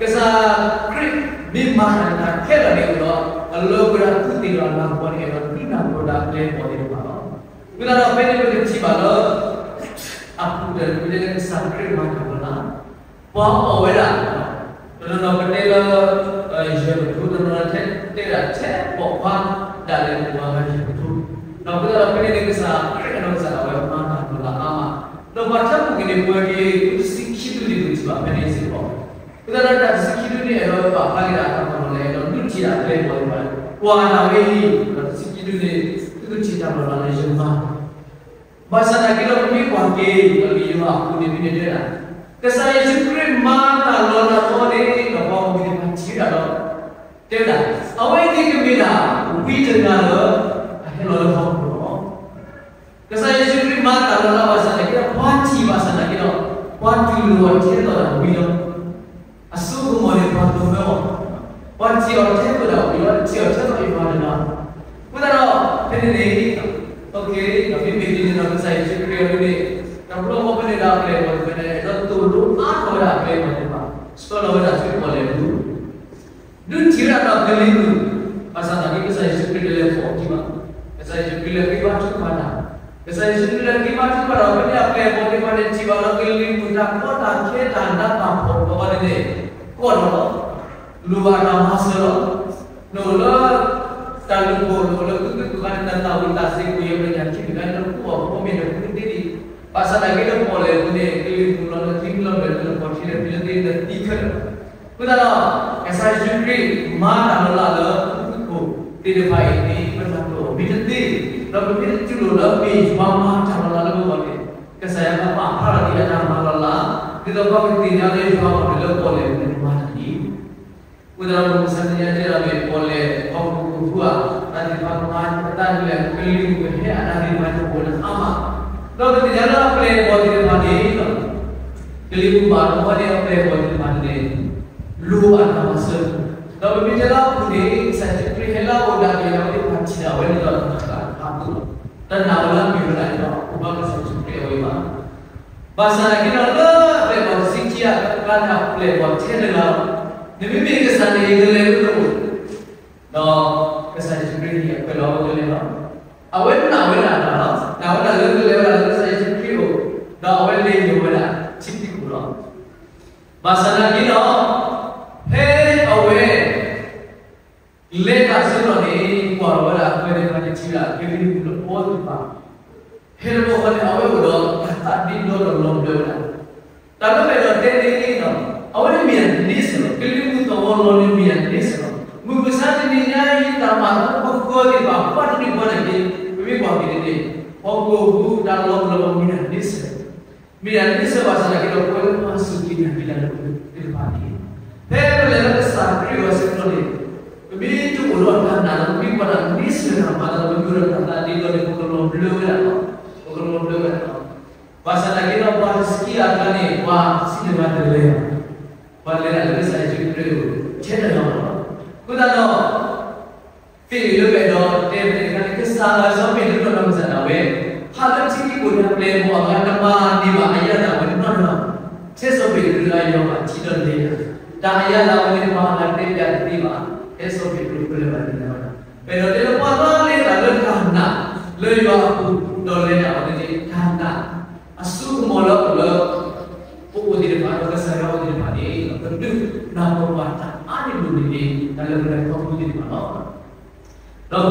ကစၢ်ခရံာ်မ့ၢ်မၤတၢ်ခဲလၢာ်န့ၣ်ဒီး အလၢပှဲၤဒၣ်သူးသ့ၣ်ဒီးအလၤကပီၤန့ၣ် အဲၣ်ဒိးဒုးနၢ်ပၢၢ်ဒၣ်အပျဲၢ်အဘီၣ်သ့ၣ်တဖၣ်လီၤ. အဃိသတးဒီးဖဲန့ၣ်ပကထံၣ်ဘၣ်လၢ အပူၤတၢၢ်တမံၤလၢကစၢ်ခရံာ်မၤတၢ်လီၤလး ပှၤအီၣ်ဝဲဒၣ် တနီၤနီၤကတဲလၢ ယဲၢ်ကထိ, တနီၤနီၤတဲဒၣ်ထဲပိာ်ခွါဒၣ်လဲာ် ပှၤဂၤယဲၢ်ကထိ, ဒီးအဃိသတးဒီးဖဲန့ၣ်န့ၣ် ကစၢ်ခရံာ်အနီၢ်ကစၢ်ဒၣ်ဝဲမၤတၢ်လီၤလးအါမး, ဒီးပှၤထၢဖှိၣ်က့ၤန့ၣ် ပှဲၤက့ၤ တဆံခံဒူၣ်န့ၣ် ပထံၣ်ဘၣ်ဖဲန့ၣ်စ့ၢ်ကီး, အဃိသတးဒီးတၢ်တဆံခံဒူၣ်န့ၣ် အဲၣ်ဒိးပာ်ဖျါက့ၤဒၣ်အတၢ်မၤလိလၢ အဲၣ်ဒိးဒုးထံၣ်ဒၣ်အပျဲၢ်အဘီၣ်သ့ၣ်တဖၣ်, ကွၢ်နၤဝဲအံၤ ဒီးတဆံခံဒူၣ်န့ၣ် သုကထံၣ်တၢ်လီၤလးလၢယမၤ ဘၣ်ဆၣ်သနာ်က့ဒီး ပမ့ၢ်ကွၢ်က့ၤ ဒီးယွၤအပူၤန့ၣ် မ့ၢ်တဲဒၣ် ကစၢ်ယ့ၣ်ၡူးခရံာ်မၤတၢ်လီၤလးအသီန့ၣ် ဒီးပှၤဂီၢ်မုၢ်သ့ၣ်တဖၣ်ထံၣ်ဝဲဒၣ်ဒီး တဲဝဲဒၣ် အဝဲအံၤန့ၣ်ကမ့ၢ်ဒၣ် ဝံတဂၤလၢ အဟဲလီၤလၢဟီၣ်ခိၣ်လီၤ. ကစၢ်ယ့ၣ်ၡူးခရံာ်မၤတၢ်လီၤလးဘၣ်ဆၣ်သနာ်က့ဒီး ပှၤထံၣ်ဘၣ်ဆၣ်သနာ်က့ဒီး ပှၤတူၢ်လိာ်အီၤထဲသိးဒၣ်ဝံလီၤ. အစိကမီၤန့ၣ် ပှၤသိၣ်မၢအီၤ, ပှၤထံၣ်အီၤထဲသိးဒၣ်ဝံလီၤ, ထံၣ်အီၤထဲသိးယွၤတဂၤ. အဃိသတးဒီး ဖဲန့ၣ်န့ၣ် မ့မ့ၢ်ဒ်န့ၣ်ဒီး ကစၢ်ယ့ၣ်ၡူးခရံာ်အဒိန့ၣ် တဘျီဃီဖဲန့ၣ်ဒီးအပျဲၢ်အဘီၣ်သ့ၣ်တဖၣ်န့ၣ် အဲၣ်ဒိးသိၣ်လိအါထီၣ်ဝဲဒၣ်အပျဲၢ်အဘီၣ်သ့ၣ်တဖၣ်, ဆၢ လီၤဝဲဒၣ်ဆူပီၣ်လဲၣ်ပူၤ, ဒုးထံၣ်ဝဲဒၣ်ဒီးကလံၤမုၢ်, ဘၣ်ဆၣ်သနာ်က့ ကစၢ်ယ့ၣ်ၡူးခရံာ်တလဲၤပိာ်အခံဘၣ်. ကစၢ်ယ့ၣ်ၡူးခရံာ်လဲၤဃ့ဘါထုကဖၣ်တၢ်, ကစၢ်ယ့ၣ်ၡူးခရံာ်လဲၤဃ့ဘါထုကဖၣ်ဒီး ဖဲန့ၣ်အပျဲၢ်အဘီၣ်သ့ၣ်တဖၣ်န့ၣ် ထံၣ်ဘၣ်လၢကလံၤမုၢ်တၢ်ကီတၢ်ခဲတၢ်နးတၢ်ဖှီၣ်တဖၣ်န့ၣ်န့ၣ် ကီၢ်ထီၣ်လီၤ. လိၣ်ဘၣ်တၢ်မၤစၢၤလီၤ. နအိၣ်လၢ တၢ်လုၢ်ခိၣ် နအိၣ်လၢကုၢ်ကုၢ်ခါန့ၣ် နသၣ်ဝံၤသးစ့ၤ ကိၣ်ယဲၢ်ပညၣ်ခံဘ့ၣ်ခါန့ၣ် နကူၣ်ဘၣ်ဖိမ့ၢ်တဖုတသ့ဒံး, ဘၣ်ဆၣ်သနာ်က့လၢပီၣ်လဲၣ်အပူၤန့ၣ် ကလံၤမုၢ်လီၤလၢခံမံၤလီၤ နလဲၤလၢပီၣ်ထံလၢဖံလၢသ့လၢသံခဲလၢာ်. အဃိသတးဒီး ကစၢ်ယ့ၣ်ၡူးခရံာ်မၤတၢ်လီၤလးလၢပှၤဟီၣ်ခိၣ်ဖိသ့ၣ်တဖၣ်အံၤန့ၣ် ပနၢ်ပၢၢ်အီၤ မ့ၢ်တသ့, ဒီးပမ့ၢ်တတူၢ်လိာ်လၢမ့ၢ်ယွၤမၤတၢ်လီၤလးလၢပဂီၢ်န့ၣ် ကစၢ်ယွၤကပာ်ဖျါထီၣ်က့ၤအတၢ်မၤလီၤလး, ဒ်သိးပကသ့ၣ်ညါလၢယွၤအဂီၢ်န့ၣ်လၢပီၣ်လဲၣ်အပူၤန့ၣ်မၤတၢ်န့ၣ် အဃိသတးဒီး ပကစၢ်သ့ၣ်ညါတဲဒၣ်မ့ၢ် ပီၣ်လဲၣ်ဟီၣ်ခိၣ်ဖိအပူၤဧါ, တၢ်သ့ၣ်တဖၣ်ကမၤတၢ်ဒ်လဲၣ် ကလံၤမုၢ်ကဟဲအတၢ်သ့ၣ်တဖၣ်န့ၣ် ပဝဲဒၣ်အါမး, ဒီးပသ့ၣ်ညါလၢအပျဲၢ်အဘီၣ်သ့ၣ်တဖၣ်န့ၣ် ကလံၤမုၢ်ဘၣ်တခီန့ၣ် အပျဲၢ်အဘီၣ်သ့ၣ်တဖၣ်န့ၣ် လိၣ်ဘၣ်တၢ်မၤစၢၤ, ဒီးပမ့ၢ်တဲလၢအပူၤန့ၣ် ကစၢ်ယ့ၣ်ၡူးခရံာ်ဟဲလၢအအိၣ်ဒီးအပျဲၢ်အဘီၣ်သ့ၣ်တဖၣ်ထံၣ်ဒၣ်ဝဲန့ၣ်ဒီး တၢ်သးခုလီၤ. တနာ်ဝဲလၢအမ့ၢ်ဝဲဒၣ်ယွၤ အပူၤဘၣ်ကစၢ်ယ့ၣ်ၡူးခရံာ်အဝဲဘၣ် ဘၣ်ဆၣ်သနာ်က့ဒီး လၢအပျဲၢ်အဘီၣ်တဆံခံဂၤအကျါန့ၣ် အပျဲၢ်အဘီၣ်ထဲတဂၤလီၤ. နမ့မ့ၢ်ကစၢ်န့ၣ် ယကလဲၤလၢနအိၣ်, ဒီးကစၢ်ယ့ၣ်ၡူးခရံာ်န့ၣ် အခွဲးလီၤဝဲကလဲၤလီၤ. အဝဲနာ်ဝဲဒၣ်တၢ်လီၤ. နာ်ဝဲဒၣ်လၢကလဲၤဝဲဒၣ်လၢကစၢ်ယ့ၣ်ၡူးခရံာ်အအိၣ်, ဒီးအဝဲလဲၤယိာ်ဝဲဒၣ်ထံသံခိၣ်လီၤ. ဘၣ်ဆၣ်သနာ်က့ဒီး ဖဲအဝဲ လဲၤတၢ်ဆၢကတီၢ်န့ၣ် ကွၢ်လီၤဝဲဒၣ်အပျဲၢ်သ့ၣ်တဖၣ်န့ၣ် ထံၣ်ဝဲဒၣ်ကလံၤမုၢ်လီၤပှီၢ်သ့ၣ်တဖၣ်, ဖဲတဘျီဃီန့ၣ် အဝဲအိၣ်ဒီးတၢ်သးဒ့ဒီဒီးလီၤဘျၢဝဲဒၣ်, တၢ်လၢပအဲၣ်ဒိးတဲန့ၣ်ဒီး အဝဲန့ၣ်မ့ၢ်ဒၣ်န့ဆၢၣ်လီၤ. ကလံၤမုၢ်သဝီလီၤန့ၣ်မ့ၢ်ဒၣ်န့ဆၢၣ်လီၤ. မုၢ်မဆါတနံၤညါအံၤ တၢ်မၤသကိးသ့ၣ်တဖၣ် ပှၤတနံၤပှၤန့ၣ်က့ၤ ပမ့ၢ်ကွၢ်က့ၤန့ၣ်န့ၣ် ဟီၣ်ခိၣ်အပူၤတၢ်လီၤပူၤလီၤမ့ၢ်ဒၣ်န့ဆၢၣ် မ့ၢ်ဒၣ်န့ဆၢၣ်ဘၣ်ဆၣ်သနာ်က့ဒီး ပဝဲလၢပှၤစူၢ်က့ၤနာ်က့ၤတၢ်လၢပသ့ၣ်တဖၣ်န့ၣ် ဖဲပလဲၤလၢကစၢ်ခရံာ်အအိၣ်အဆၢကတီၢ်န့ၣ် ပမ့ၢ်တအိၣ်ဒီးတၢ်နာ်ဒီး ပမ့ၢ်ကွၢ်တၢ်န့ဆၢၣ်တၢ်မၤသးဒီး ပမ့ၢ်အိၣ်ဒီးတၢ်သးဒ့ဒီးန့ၣ် ပကလီၤဘျၢဝဲဒၣ်လီၤ. ပကလီၤဘျၢဝဲဒၣ်လီၤ. ဘၣ်ဆၣ်သနာ်က့ဒီး ပှၤတဆံခံဂၤအကျါန့ၣ် ပှၤတဆံတဂၤတလဲၤဘၣ်. ပှၤလဲၤဒၣ်လၢကစၢ်ယ့ၣ်ၡူးခရံာ်အအိၣ်ထဲတဂၤလီၤ. အဃိသတးဒီး သ့ၣ်လၢပအဲၣ်ဒိးတဲဖဲန့ၣ်တခါန့ၣ် ကစၢ်စီၤပ့းတရူးဒီးနီၢ်ကစၢ်ဒၣ်ဝဲ ဟးလၢထံကံၢ်ပူၤန့ၣ် အပျဲၢ်အဘီၣ်အဂၤတမၤန့ၢ်ဘၣ်အယၣ်သးဝဲနီတဂၤ, ထဲစီၤပ့းတရူးလၢအယွၤဘၣ်ထံဒီးလဲၤတၢ်, တၢ်အယၣ်သးဝဲန့ၣ် ပှၤအဂၤတဲပျးတသ့ဘၣ်, ထဲစီၤပ့းတရူးကလဲၤဘၣ်န့ၣ်လီၤ. ပအဲၣ်ဒိးတဲလၢပှၤလၢအလဲၤတၢ်လၢတၢ်နာ် လၢယွၤအပူၤ ဒီးလဲၤတၢ်အီၤန့ၣ် တၢ်နာ် အစိကမီၤလၢအအိၣ်လၢ ပအိၣ်သ့ၣ်တဖၣ်ဒီးကစၢ်ယွၤအအိၣ်သ့ၣ်တဖၣ်န့ၣ် ပဒုးနၢ်ပၢၢ်ပှၤတၢ်အါန့ၢ်ဒိၣ်န့ၣ်န့ၣ် တၢ်လၢပလဲၤခီဖျိသ့ၣ်တဖၣ်လီၤ. ဒီးပ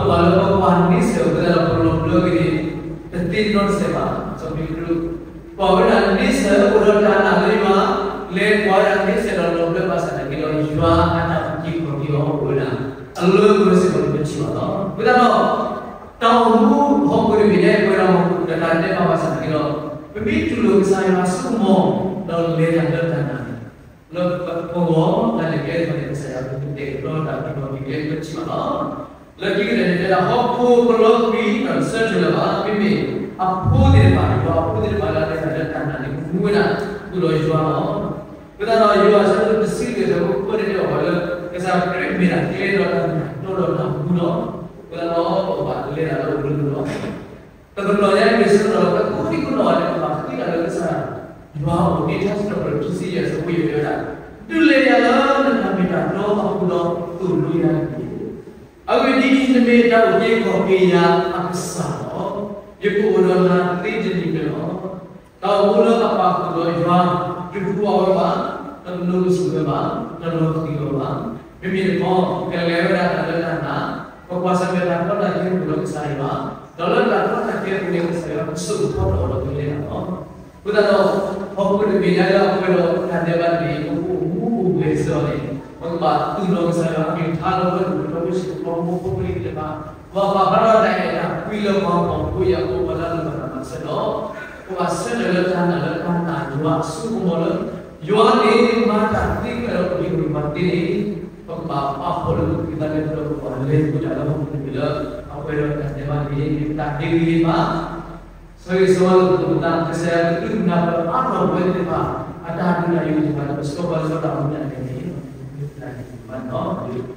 ကွၢ်လၢပကွၢ်န့ဆၢၣ်အဃိသတးဒီး ပလီၤဘျၢက့ၤန့ၣ် တသ့နီတစဲးဘၣ်. စီၤပ့းတရူး ကွၢ်ဝဲဒၣ်န့ဆၢၣ် အိၣ်ဒီးတၢ်နာ်လၢယွၤ, လဲၤကွၢ်ဝဲဒၣ်န့ဆၢၣ်ဒီးလီၤဘျၢဘၣ်ဆၣ်သနာ်က့ဒီး ယွၤအတၢ်အုၣ်က့ၤခီၣ်က့ၤအီၤအိၣ်ဝဲဒၣ် အလၢပှဲၤစ့ၢ်ကီးန့ၣ် ပထံၣ်ဘၣ်လီၤ. အဃိသတးဒီး တၢ်အိၣ်မူဟီၣ်ခိၣ်တဘ့ၣ်ညါအံၤ ပဝဲဒၣ်ဟီၣ်ခိၣ်တၢ်တဲဘၣ်ဘၣ်ဆၣ်သနာ်က့ဒီး ပမ့ၢ်တူၢ်လိာ်ကစၢ်ယွၤအစိကမီၤ ဒီးလဲၤတၢ်လၢတၢ်နာ်န့ၣ် လၢပဂီၢ် တၢ်လဲၤကျဲသ့ၣ်တဖၣ်န့ၣ် ကစၢ်ယွၤကတဲာ်ကတီၤတၢ်အုၣ်က့ၤခီၣ်က့ၤကျဲ ပထံၣ်ဘၣ်လီၤ. လၢခံကတၢၢ်န့ၣ် တဲဒၣ်ဟီၣ်ခိၣ်ကလီကွံာ်ဒီး ဆၢထၢၣ်လၢၤဘၣ်, မ့မ့ၢ်အဖိသ့ၣ်တဖၣ် ယွၤအဖိသ့ၣ်တဖၣ်လၢအလဲၤတၢ်လၢတၢ်နာ်န့ၣ် ကမူဝဲဒၣ်ဃုာ်ဒီးယွၤလီၤ. အဃိသတးဒီး ယိၤဟၣ်အဆၢဒိၣ်တဆံလွံၢ်အဆၢဖိဃိးန့ၣ် တဲဘၣ်ပှၤလၢ ကစၢ်ခရံာ်မ့ၢ်ဒၣ်ကျဲဒီးတၢ်နာ်ဒီးတၢ်မူလီၤ. အဃိသတးဒီး ပဘၣ်လဲၤတၢ်လၢအအိၣ်လၢနုာ်လီၤ တကတီၢ်ညါအံၤ မ့ၢ်ဆၢကတီၢ်လၢတၢ်ကိးဒံကိးနီၢ်ဂၤဒဲး ပဘၣ်ဃ့တၢ်လၢကစၢ်ယွၤအအိၣ်န့ၣ် ထါစံးထီၣ်ပတြၢၤခံဆံယဲၢ်အဆၢဖိယဲၢ်တဲဝဲဒၣ်, ဒုးလဲၤယၤလၢနတၢ်မ့ၢ်တၢ်တီအပူၤဒီးသိၣ်လိယၤတက့ၢ်. အဂ့ၢ်ဒ်အံၤ, နမ့ၢ်တၢ်အုၣ်က့ၤခီၣ်က့ၤယၤအကစၢ်လီၤ. ယကအိၣ်ဒီးနၤသ့တနံၤညါလီၤ. တၢ်အိၣ်မူလၢအပာ်ဃုာ်ဒီးယွၤ တဟူးဝးဝဲဘၣ်, တလိၤလိၤဆိးဝဲဘၣ်, တလီၤဃံၤဝဲဘၣ်. မ့မ့ၢ်တခီ ကလဲၤဝဲဒၣ်တၢ်လၢတၢ်နာ်, ပကွၢ်ဆၢၣ်မဲာ်တၢ်ကီတၢ်ခဲအပူၤဒီးကစၢ်ယွၤ, ဒီးလၢတၢ်ကီတၢ်ခဲအပူၤန့ၣ် ကစၢ်ယွၤကဆိၣ်ဂ့ၤထီၣ်ဒီးလဲၤတၢ်လီၤ. အဃိသတးဒီး ဟီၣ်ခိၣ်တဘ့ၣ်ညါလၢအပှဲၤဒီးတၢ်ဒဲးဘးတဘ့ၣ်အံၤ ပအိၣ်မူအိၣ်ဂဲၤဆၢအီၤန့ၣ် ပကဘၣ်သူၣ်လီၤကစၢ်ယွၤအကလုၢ်ကထါလၢပှၤဒိၣ်ပှၤထီ ပှၤဆံးပှၤဖိဖိလံၤသ့ၣ်တဖၣ်, ပှၤပာ်ဖျါထီၣ်တၢ်အဲၣ်တၢ်ကွံလၢပှၤဖှီၣ်ဖိယာ်ဖိ ပှၤလၢအလိၣ်ဘၣ်တၢ်မၤစၢၤဒီး ပဘၣ်ဆၢထၢၣ်လၢတၢ်နာ်လၢတၢ်နာ်ယွၤအစိကမီၤလၢ ယွၤန့ၣ်မၤတၢ်သ့ဖဲဒီးပဂံၢ်ပဘါသ့န့ၣ် ပကဘၣ်ပာ်ဖှိၣ်လၢပကသးလဲၤဒီးပကဘၣ်လဲၤသကိးတၢ်လၢဟီၣ်ခိၣ်တဘ့ၣ်လၢ အပှဲၤဒီးတၢ်ဒဲးဘးတဘ့ၣ်န့ၣ် မ့ၢ်ပတၢ်ဟ့ၣ်ဂံၢ်ဟ့ၣ်ဘါ ဆၢဂ့ၤဆၢဝါလၢပကသး ကစၢ်ယွၤကဒုးနၢ်ပၢၢ်အါထီၣ်ပဝဲသ့ၣ်တဖၣ် အတၢ်ဒုးတၢ်ယိာ်သ့ၣ်တဖၣ် ဒီးပဆှၢပှၤလၢတၢ်အိၣ်မူတၢ်လဲၤန့ၣ် တၢ်ဟ့ၣ်ဂံၢ်ဟ့ၣ်ဘါန့ၣ်လီၤ.